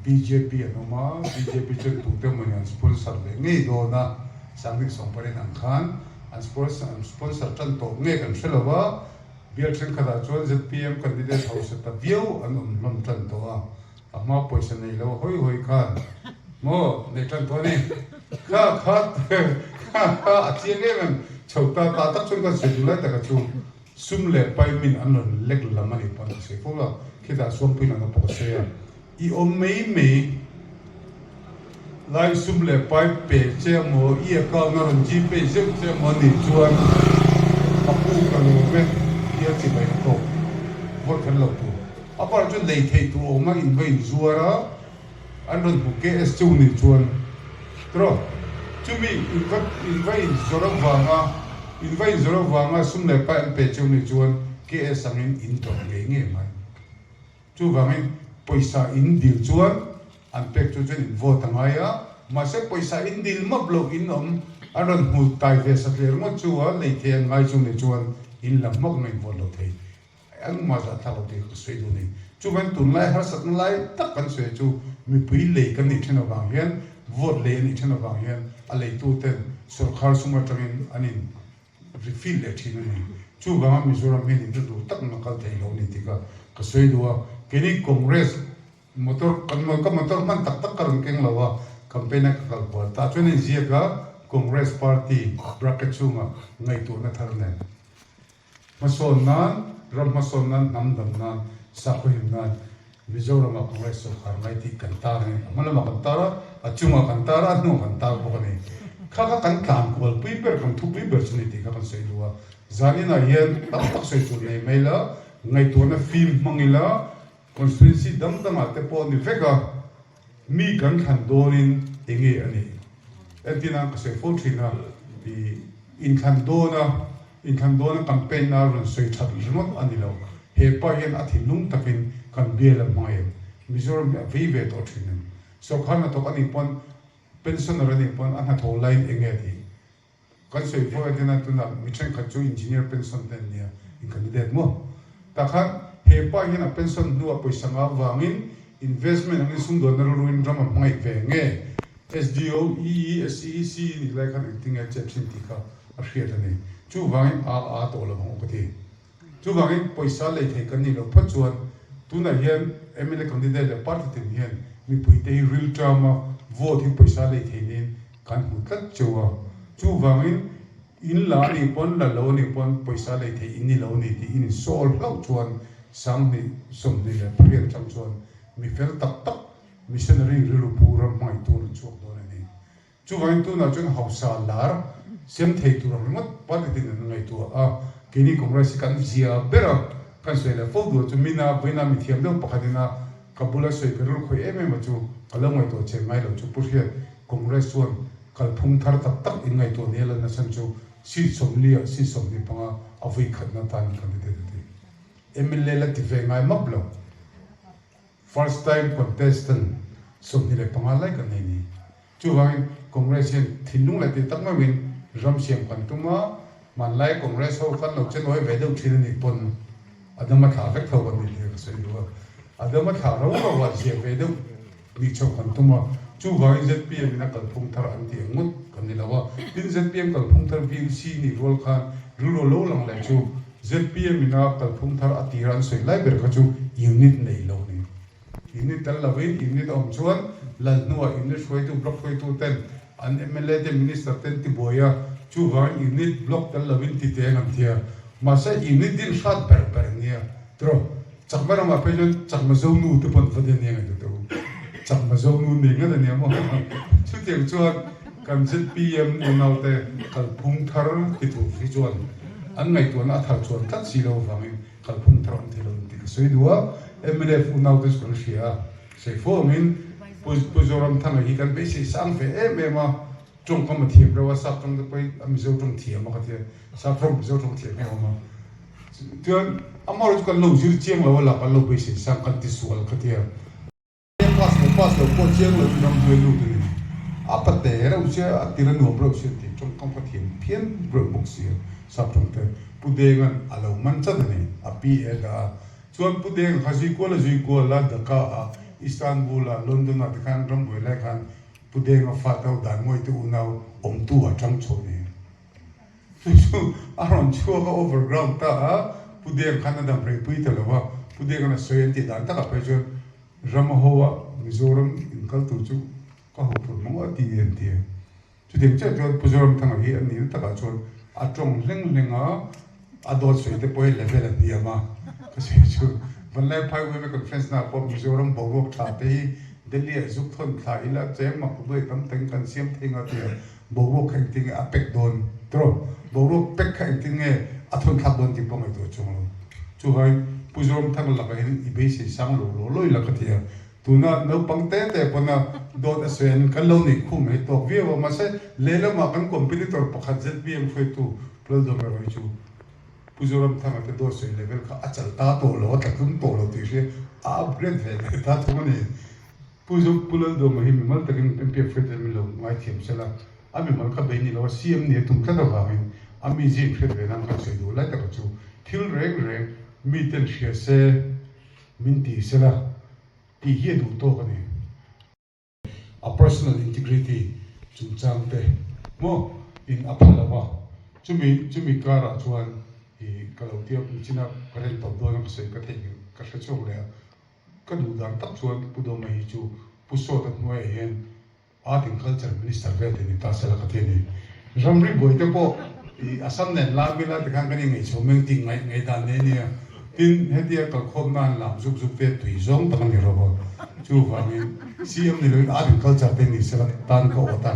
bjp an awm a, bjp chuan tute mawni an sponsor leh ngei dawn a, Sanghnih Sawmparin ang khan an sponsor tan tawh nge kan hre lo a, bial thenkhatah chuan zpm candidate hausa ta viau an awm hlawm tan tawh a. A hma pawisa nei lo hawi hawi khan maw nei tan tawh a ni. Kha kha kha kha a chiang em em chho ta ta tak chuan kan sawi duh lai taka chu sum leh pai min an rawn lek lam a nih pawn ka sawi fo a, khitah Suangpui langa pawh ka sawi a, i awm mai mai lai sum leh pai pe che emaw i account a rawn gpay zeuh che emaw anih chuan a pu ka lawm e tia chibai a tawk vawt khan lo tur. A par chu lei theih tur awm a in va in zuar a, an rawn hmu KS chu nih chuan tiraw chumi in va in va in zawrh avanga in va in zawrh avanga sum leh pai an pe cheu nih chuan KS angin in tawrh ngei ngei mai. Chuvangin pawisa in dil chuan an pek chu chuan in vote a ngai a, mahse pawisa in dil map loh in awm an rawn hmu tai ve satliah ringawt chu a lei thei an ngai chu nih chuan in la hmak mai in vote lo thei. Engmah zah thlak lo tih ka sawi duh a ni. Chuvangin tunlai harsatna lai tak kan sawi chu mipui lei kan nih then avang hian vote lei a nih then avang hian a leituten sawrkhar sum atangin an in refill leh thin a ni. Chuvanga Mizoram hian in rilru tak na kal thei lo a ni tih kha ka sawi duh a. Keini Congress motor kan ka motor hman tak tak ka rawn keng lo a, campaign a ka kal kual tah chuan a inziak a Congress party bracket chhungah ngaihtuahna thar nen. Hmasawn nan, ram hmasawn nan, hnam dam nan, sakhaw him nan Mizoramah Congress sawrkar ngai tih kan tar a ni. A hma lamah kan tar a, a chungah kan tar a, a hnuah kan tar bawk a ni. Kha kha kan tlan kualpui ber, kan thupui ber chu ni tih kha kan sawi duh a. Zaninah hian tam tak sawi tur nei mai la, ngaihtuahna fim hmang ila, Constituency dang dangah te pawh a ni vek a, mi kan thlan dawnin eng nge a nih? Entirnan ka sawi fo thin a, i inthlan dawna inthlan dawna campaign a rawn sawi that ringawt a ni lo. He pa hian a thinlung takin kan bial a hmang em? Mizoram hi a vei ve tawh thin em? Sawrkhar hnathawk a nih pawn pensioner a nih pawn a hnathawh laiin eng nge a tih? Kan sawi fo etin a tunah mi thenkhat chu engineer pension te an nia in candidate maw? Tah khan he pa hian a pension hnuah pawisa ngah vangin investment angin sumdawnna rilruin ram a hmangaih ve nge? SDO, EE, SE, CE nih lai khan engtin nge a chet thin tih kha a hriat a ni. Chuvangin a a tawh lo ang u ka ti. Chuvangin pawisa lei thei kan nih loh phawt chuan tunah hian mla candidate leh party tin hian mipuite hi rilṭama vote hi pawisa lei thei niin kan hmu tlat cheu a. Chuvangin in la a nih pawn la lo a nih pawn pawisa lei thei in ni lo a ni tih in insawl hlauh chuan 2028 atang chuan mi fel tak tak missionary rilru pu ram hmangaihtu an rawn chhuak dawn a ni. Chuvangin tunah chuan hausa lar siam thei tur ang ringawt party tin an ngaihtuah a, keini Congress hi kan zia ber a, kan sawi leh fo duh chu mina vawiina mi thiam deuh pakhat ina ka bula sawi ka rilru khawih em em a chu ka lo ngaihtuah che ngai lo chu Pu Hriat Congress chuan kalphung thar tak tak in ngaihtuah ni a lanna chhan chu seat 40 ah seat 25 a vui khatna tan candidate a ti. Mla la ti ve ngai map lo. First time contestant 25 lai kan nei ni. Chuvangin Congress hian thinlung leh tih tak meuhin ram siam kan tum a, hmanlai Congress ho kan lo chenawi ve deuh thin a nih pawn a dam a thlah vek tho kan nih tih ka sawi duh a. A dam a thlah ro ro ah ziah ve deuh nih chhoh kan tum a, chuvangin zpm in a kalphung thar an tih ang ngawt kan ni lo a. Tin zpm kalphung thar VUC nih rual khan rilru lo lang leh chu zpm in a kalphung thar a tira an sawi lai ber kha chu unit nei lo a ni. Unit tel lovin unit a awm chuan lal hnuah unit hruaitu block hruaitu ten an mla te minister ten tibuai a, chuvangin unit block tel lovin ti teng an thia. Mahse unit din hrat ber ber an nia tiraw. Chakma ramah phei chuan Chakma Zonu te pawh an va den nia ngaihtuah teh u. Chakma Zonu nei ngat a nia maw. Chutiang chuan kan zpm unaute kalphung thar ti tur hi chuan an ngaihtuahna a thar chuan tlat si lo avangin Kalphung thar awm thei lo tih ka sawi duh a, mnf unaute chu kan hria a, sawi fo angin Pu Pu Zoramthanga hi kan beisei sang ve em em a, tawngkam a thiam reuh a, sap tawng te pawh hi a Mizo tawng thiam a ka ti a, sap rawng Mizo tawng thiam hi a awm a, chuan amaherawhchu kan lo zir chiang lo a la kan lo beisei sang kan ti sual ka ti a. Pass lo pass lo pawh chiang lo in ramhnuai lut a ni. A pate reuh sia, a tir a nuam reuh sia an ti. tawngkam kha thiam phian reuh bawk si a, sap tawng te Pu Denga'n a lo man chat a ni, a PA dah a. Chuan Pu Denga kha zui kual a zui kual a, Dhaka ah, Istanbul ah, London ah te khan rambuai lai khan Pu Denga fate ho dan ngawih te unau awmtu ah tang chho ni. Chu chu a rawn chhuak a overground ta a, Pu Deng khan a dam rei pui ta lo a, Pu Denga'n a sawi an tih dan takah phei chuan Rama ho a Mizoram inkal tur chu ka ho phur mawng a ti an ti a. Chutiang chiah chuan Pu Zoramthanga hi a nihna takah chuan a tawng hleng hleng a, a dawt sawi te pawh hi level a hniam a, ka sawi chu Vanlaiphai UMA Conference naah pawh Mizoram boruak tha te hi Delhi ah zuk thawn thla ila cheng mak duai tam takin kan siam thei nga tia boruak kha engtin nge a pek dawn tiraw? Boruak pek kha engtin nge a thawn thlak dawn tih pawh ngaihtuah chuang lo. Chuvangin Pu Zoramthanga lakah hian i beisei sang lo law law ila ka ti a. Tuna naupang te te pawna dawt a sawi an kan lo neih khum mai tawk viau a, mahse lehlamah kan competitor pakhat ZPM hruaitu Pu Lalduhmeraw hi chu Pu Zoramthanga te dawt sawi level kha a chal ta tawh lo, a tla tlum tawh lo tih hria a upgrade ve leh ta thung a ni. Pu Zo Pu Lalduhma hi mimal takin MPF hruaitu hian min lo ngaithiam sela, a mimal kha bei ni lo a, CM ni a tum tlat avangin a mizia inhriat ve nan kan sawi duh lai taka chu thil reng reng miten hria se min ti sela tih hi a duh tawk a ni. A personal integrity chungchang te maw in a phal lo va, chumi chumi karah chuan i ka lo tia nichina ka rel tawp dawn a ka sawi ka theihnghilh ka hre chhuak leh a, ka duh dan tak chuan Pu Dawma hi chu Pu Sawta hnuaiah hian Art and Culture Minister vel te ni ta sela ka ti a ni. Ramri buai te pawh i Assam nen lam ila tikhan kan inngaihchho meng tih ngaih ngaih dan nei a nia. Tin, hetia kalkhawm nan lam zuk zuk te tui zawng tak a ni rawh a. Chuvangin CM ni loin Art and Culture te ni sela tan ka awt a.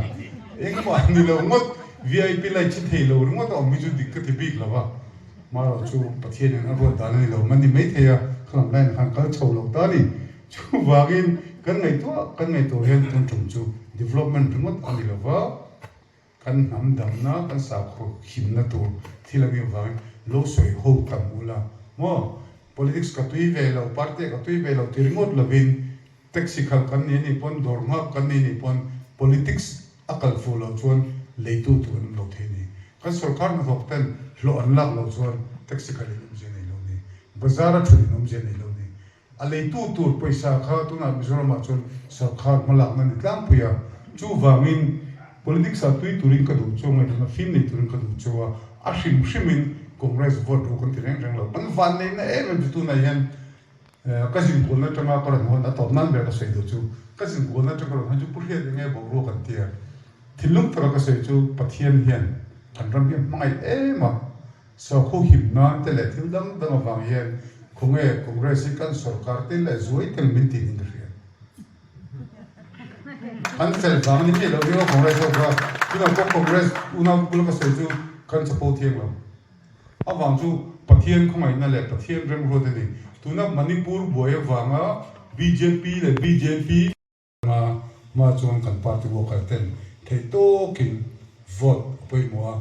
Engmah ni lo ngawt VIP lai thi thei lo ringawt a awm hi chu dik ka ti bik lo va. Marawh chu Pathianin a ruat dan a ni lo man ni maithei a, khalam line khan kal chho lo ta a ni. Chuvangin kan ngaihtuah kan ngaihtuah hian tun tum chu development ringawt a ni lova, kan hnam damna, kan sakhaw himna tur thil a nih avangin lo sawi ho tam ula maw? Politics ka tui ve lo, party ah ka tui ve lo ti ringawt lovin taxi khalh kan ni anih pawn, dawr nghak kan ni anih pawn politics a kal fuh loh chuan leitu tur an awm lo thei a ni. Kan sorkar hnathawk ten hlawh an lak loh chuan taxi khalh in awmzia nei lo a ni, bazar a thut in awmzia nei lo a ni. A leitu tur pawisa kha tunah Mizoramah chuan sorkar hmalakna ni tlangpui a, chuvangin politics ah tui turin ka duh chu ngaihtuahna fim nei turin ka duh chu a, a hrim hrimin Congress vote ru kan ti reng reng lo. Kan vanneihna em em chu tunah hian ka zinkualna atanga ka rawn hawn a tawp nan ber ka sawi duh chu ka zinkualna atanga ka rawn hawn chu Pu Hriat enge boruak an ti a, thinlung taka ka sawi chu Pathian hian kan ram hi a hmangaih em a, Sakhaw him nan te leh thil dang dang avang hian khawnge Congress hi kan sorkar te leh zuai tel min tih in ka hria. Kan fel vang a ni miah lo hi aw Congress ho kha. Tunah pawh Congress unau bula ka sawi chu kan chapo thiang lo. Avang chu Pathian khawngaihna leh Pathian remruat a ni. Tuna Manipur buai avanga bjp leh bjp, Anga hma chuan kan party worker ten theih tawkin vote a pawimawh a,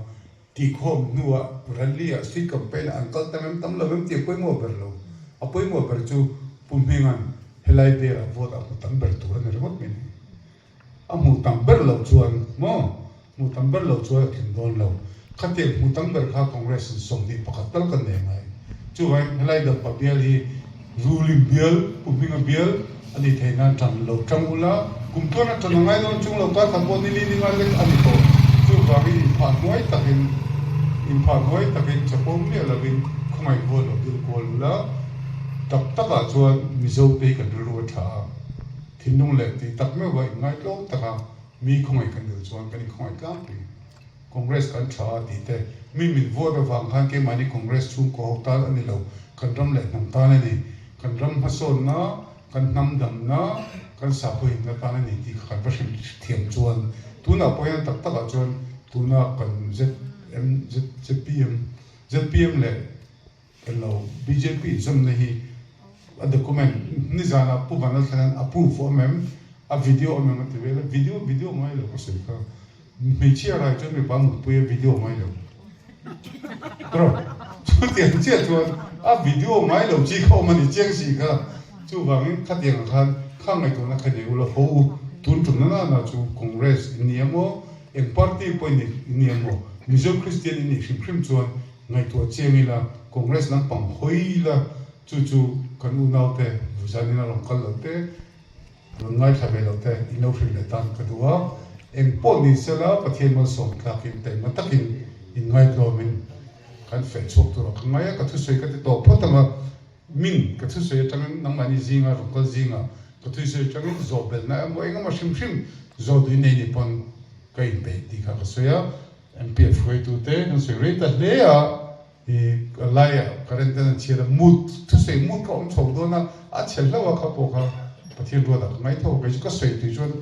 tihkhawm hnuah rally ah street campaign ah an kal tam em tam lo em tih a pawimawh ber lo. A pawimawh ber chu Pu Hminga'n helai bialah vote a hmu tam ber tur a ni ringawt mai ni. A hmuh tam ber loh chuan maw Hmuh tam ber lo chuan a tling dawn lo. Khatiang hmuh tam ber kha Congress in 21 tal kan nei ngai. Chuvangin helai Dampa bial hi ruling bial, Pu Hminga bial a nih theih nan tan lo tang ula, kum tluan a tan a ngai dawn chung lo kar khat pawh nili ni ngai lek a ni tawh. Chuvangin inphah hnuai takin, inphah hnuai takin chapo miah lovin khawngaih vual lo dil kual ula, tak takah chuan Mizo te hi kan rilru a tha a, thinlung leh tih tak meuh a inngai tlawm tak a, Mi khawngaih kan dil chuan kan inkhawngaih tlangpui. Congress kan tha a tih te, mi min vote avang khan keimahni Congress chhungkaw ho tan a ni lo, kan ram leh hnam tan a ni. Kan ram hmasawnna, kan hnam damna, kan sakhaw himna tan a ni tih kha kan va hrim thiam chuan tunah pawh hian tak takah chuan tuna kan ZM, ZPM, zpm leh Kan lo bjp inzawmna hi a document nizanah Pu Vanlalthlana'n a proof awm em, a video awm em a ti vel a, video video ngai lo ka sawi kha. Hmeichhia rai chuan mipa mutpui a video ngai lo. Tawrh chutiang chiah chuan a video ngai lo chi kha awm a ni chiang si kha. Chuvangin khatiangah khan kha ngaihtuahna kha nei ula ho u, tun tumna nana chu Congress in ni emaw? Eng party pawh i ni ni emaw, Mizo Kristian i nih hrim hrim chuan ngaihtuah chiang ila, Congress lampang hawi ila, chu chu kan unaute vuzanin a rawn kal lo te, rawn ngaithla ve lo te in lo hrilh leh tan ka duh a. Eng pawh ni sela Pathian malsawm tlakin taima takin inngaihtlawmin kan feh chhuak tur a ka ngai a, ka thusawi ka ti tawh phawt ang a. Min, ka thusawi atangin nangmahni zinga rawn kal zinga ka thusawi atangin zawh belhna emaw eng emaw hrim hrim zawh duh in nei ni pawn ka inpeih tih kha ka sawi a. MPF hruaitute kan sawi rei ta hle a, i laiah current ten an chhiat a, mut thusawi mut kha awm chho dawn a, a chhe hlauh a kha pawh kha Pathian ruatah ka ngaitho a, kei chu ka sawi tui chuan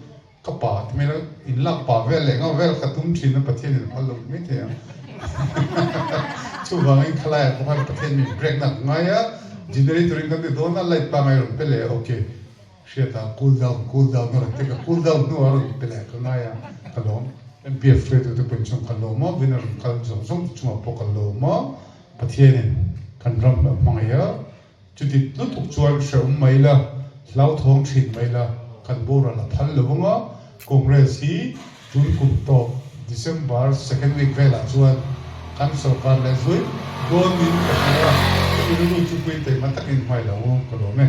Ka pa ti mai lo, in lak pa vel leh ngau vel ka tum thin a Pathian in a phal lo ti mai thei ang. Chuvangin khalaiah pawh khan Pathian min break na ka ngai a, generator in kan ti dawn a, light pangai rawn pe leh a, ok hriata cool down cool down a rawn ti ka cool down hnuah a rawn pe leh ka ngai a, ka lawm. MPF hruaitute pawhin chuan ka lawm a, winner rawn kal zawng zawng te chungah pawh ka lawm a, Pathianin kan ram a hmangaih a, Chuti lutuk chuan hrehawm mai la, hlauthawng thin mai la, kan boral a phal lo ang a, Congress hi tun kum tawp December second week velah chuan kan sorkar leh zuai dawnin ka hria a, chumi rilru chu pui taima takin hmai lo u, ka lawm e.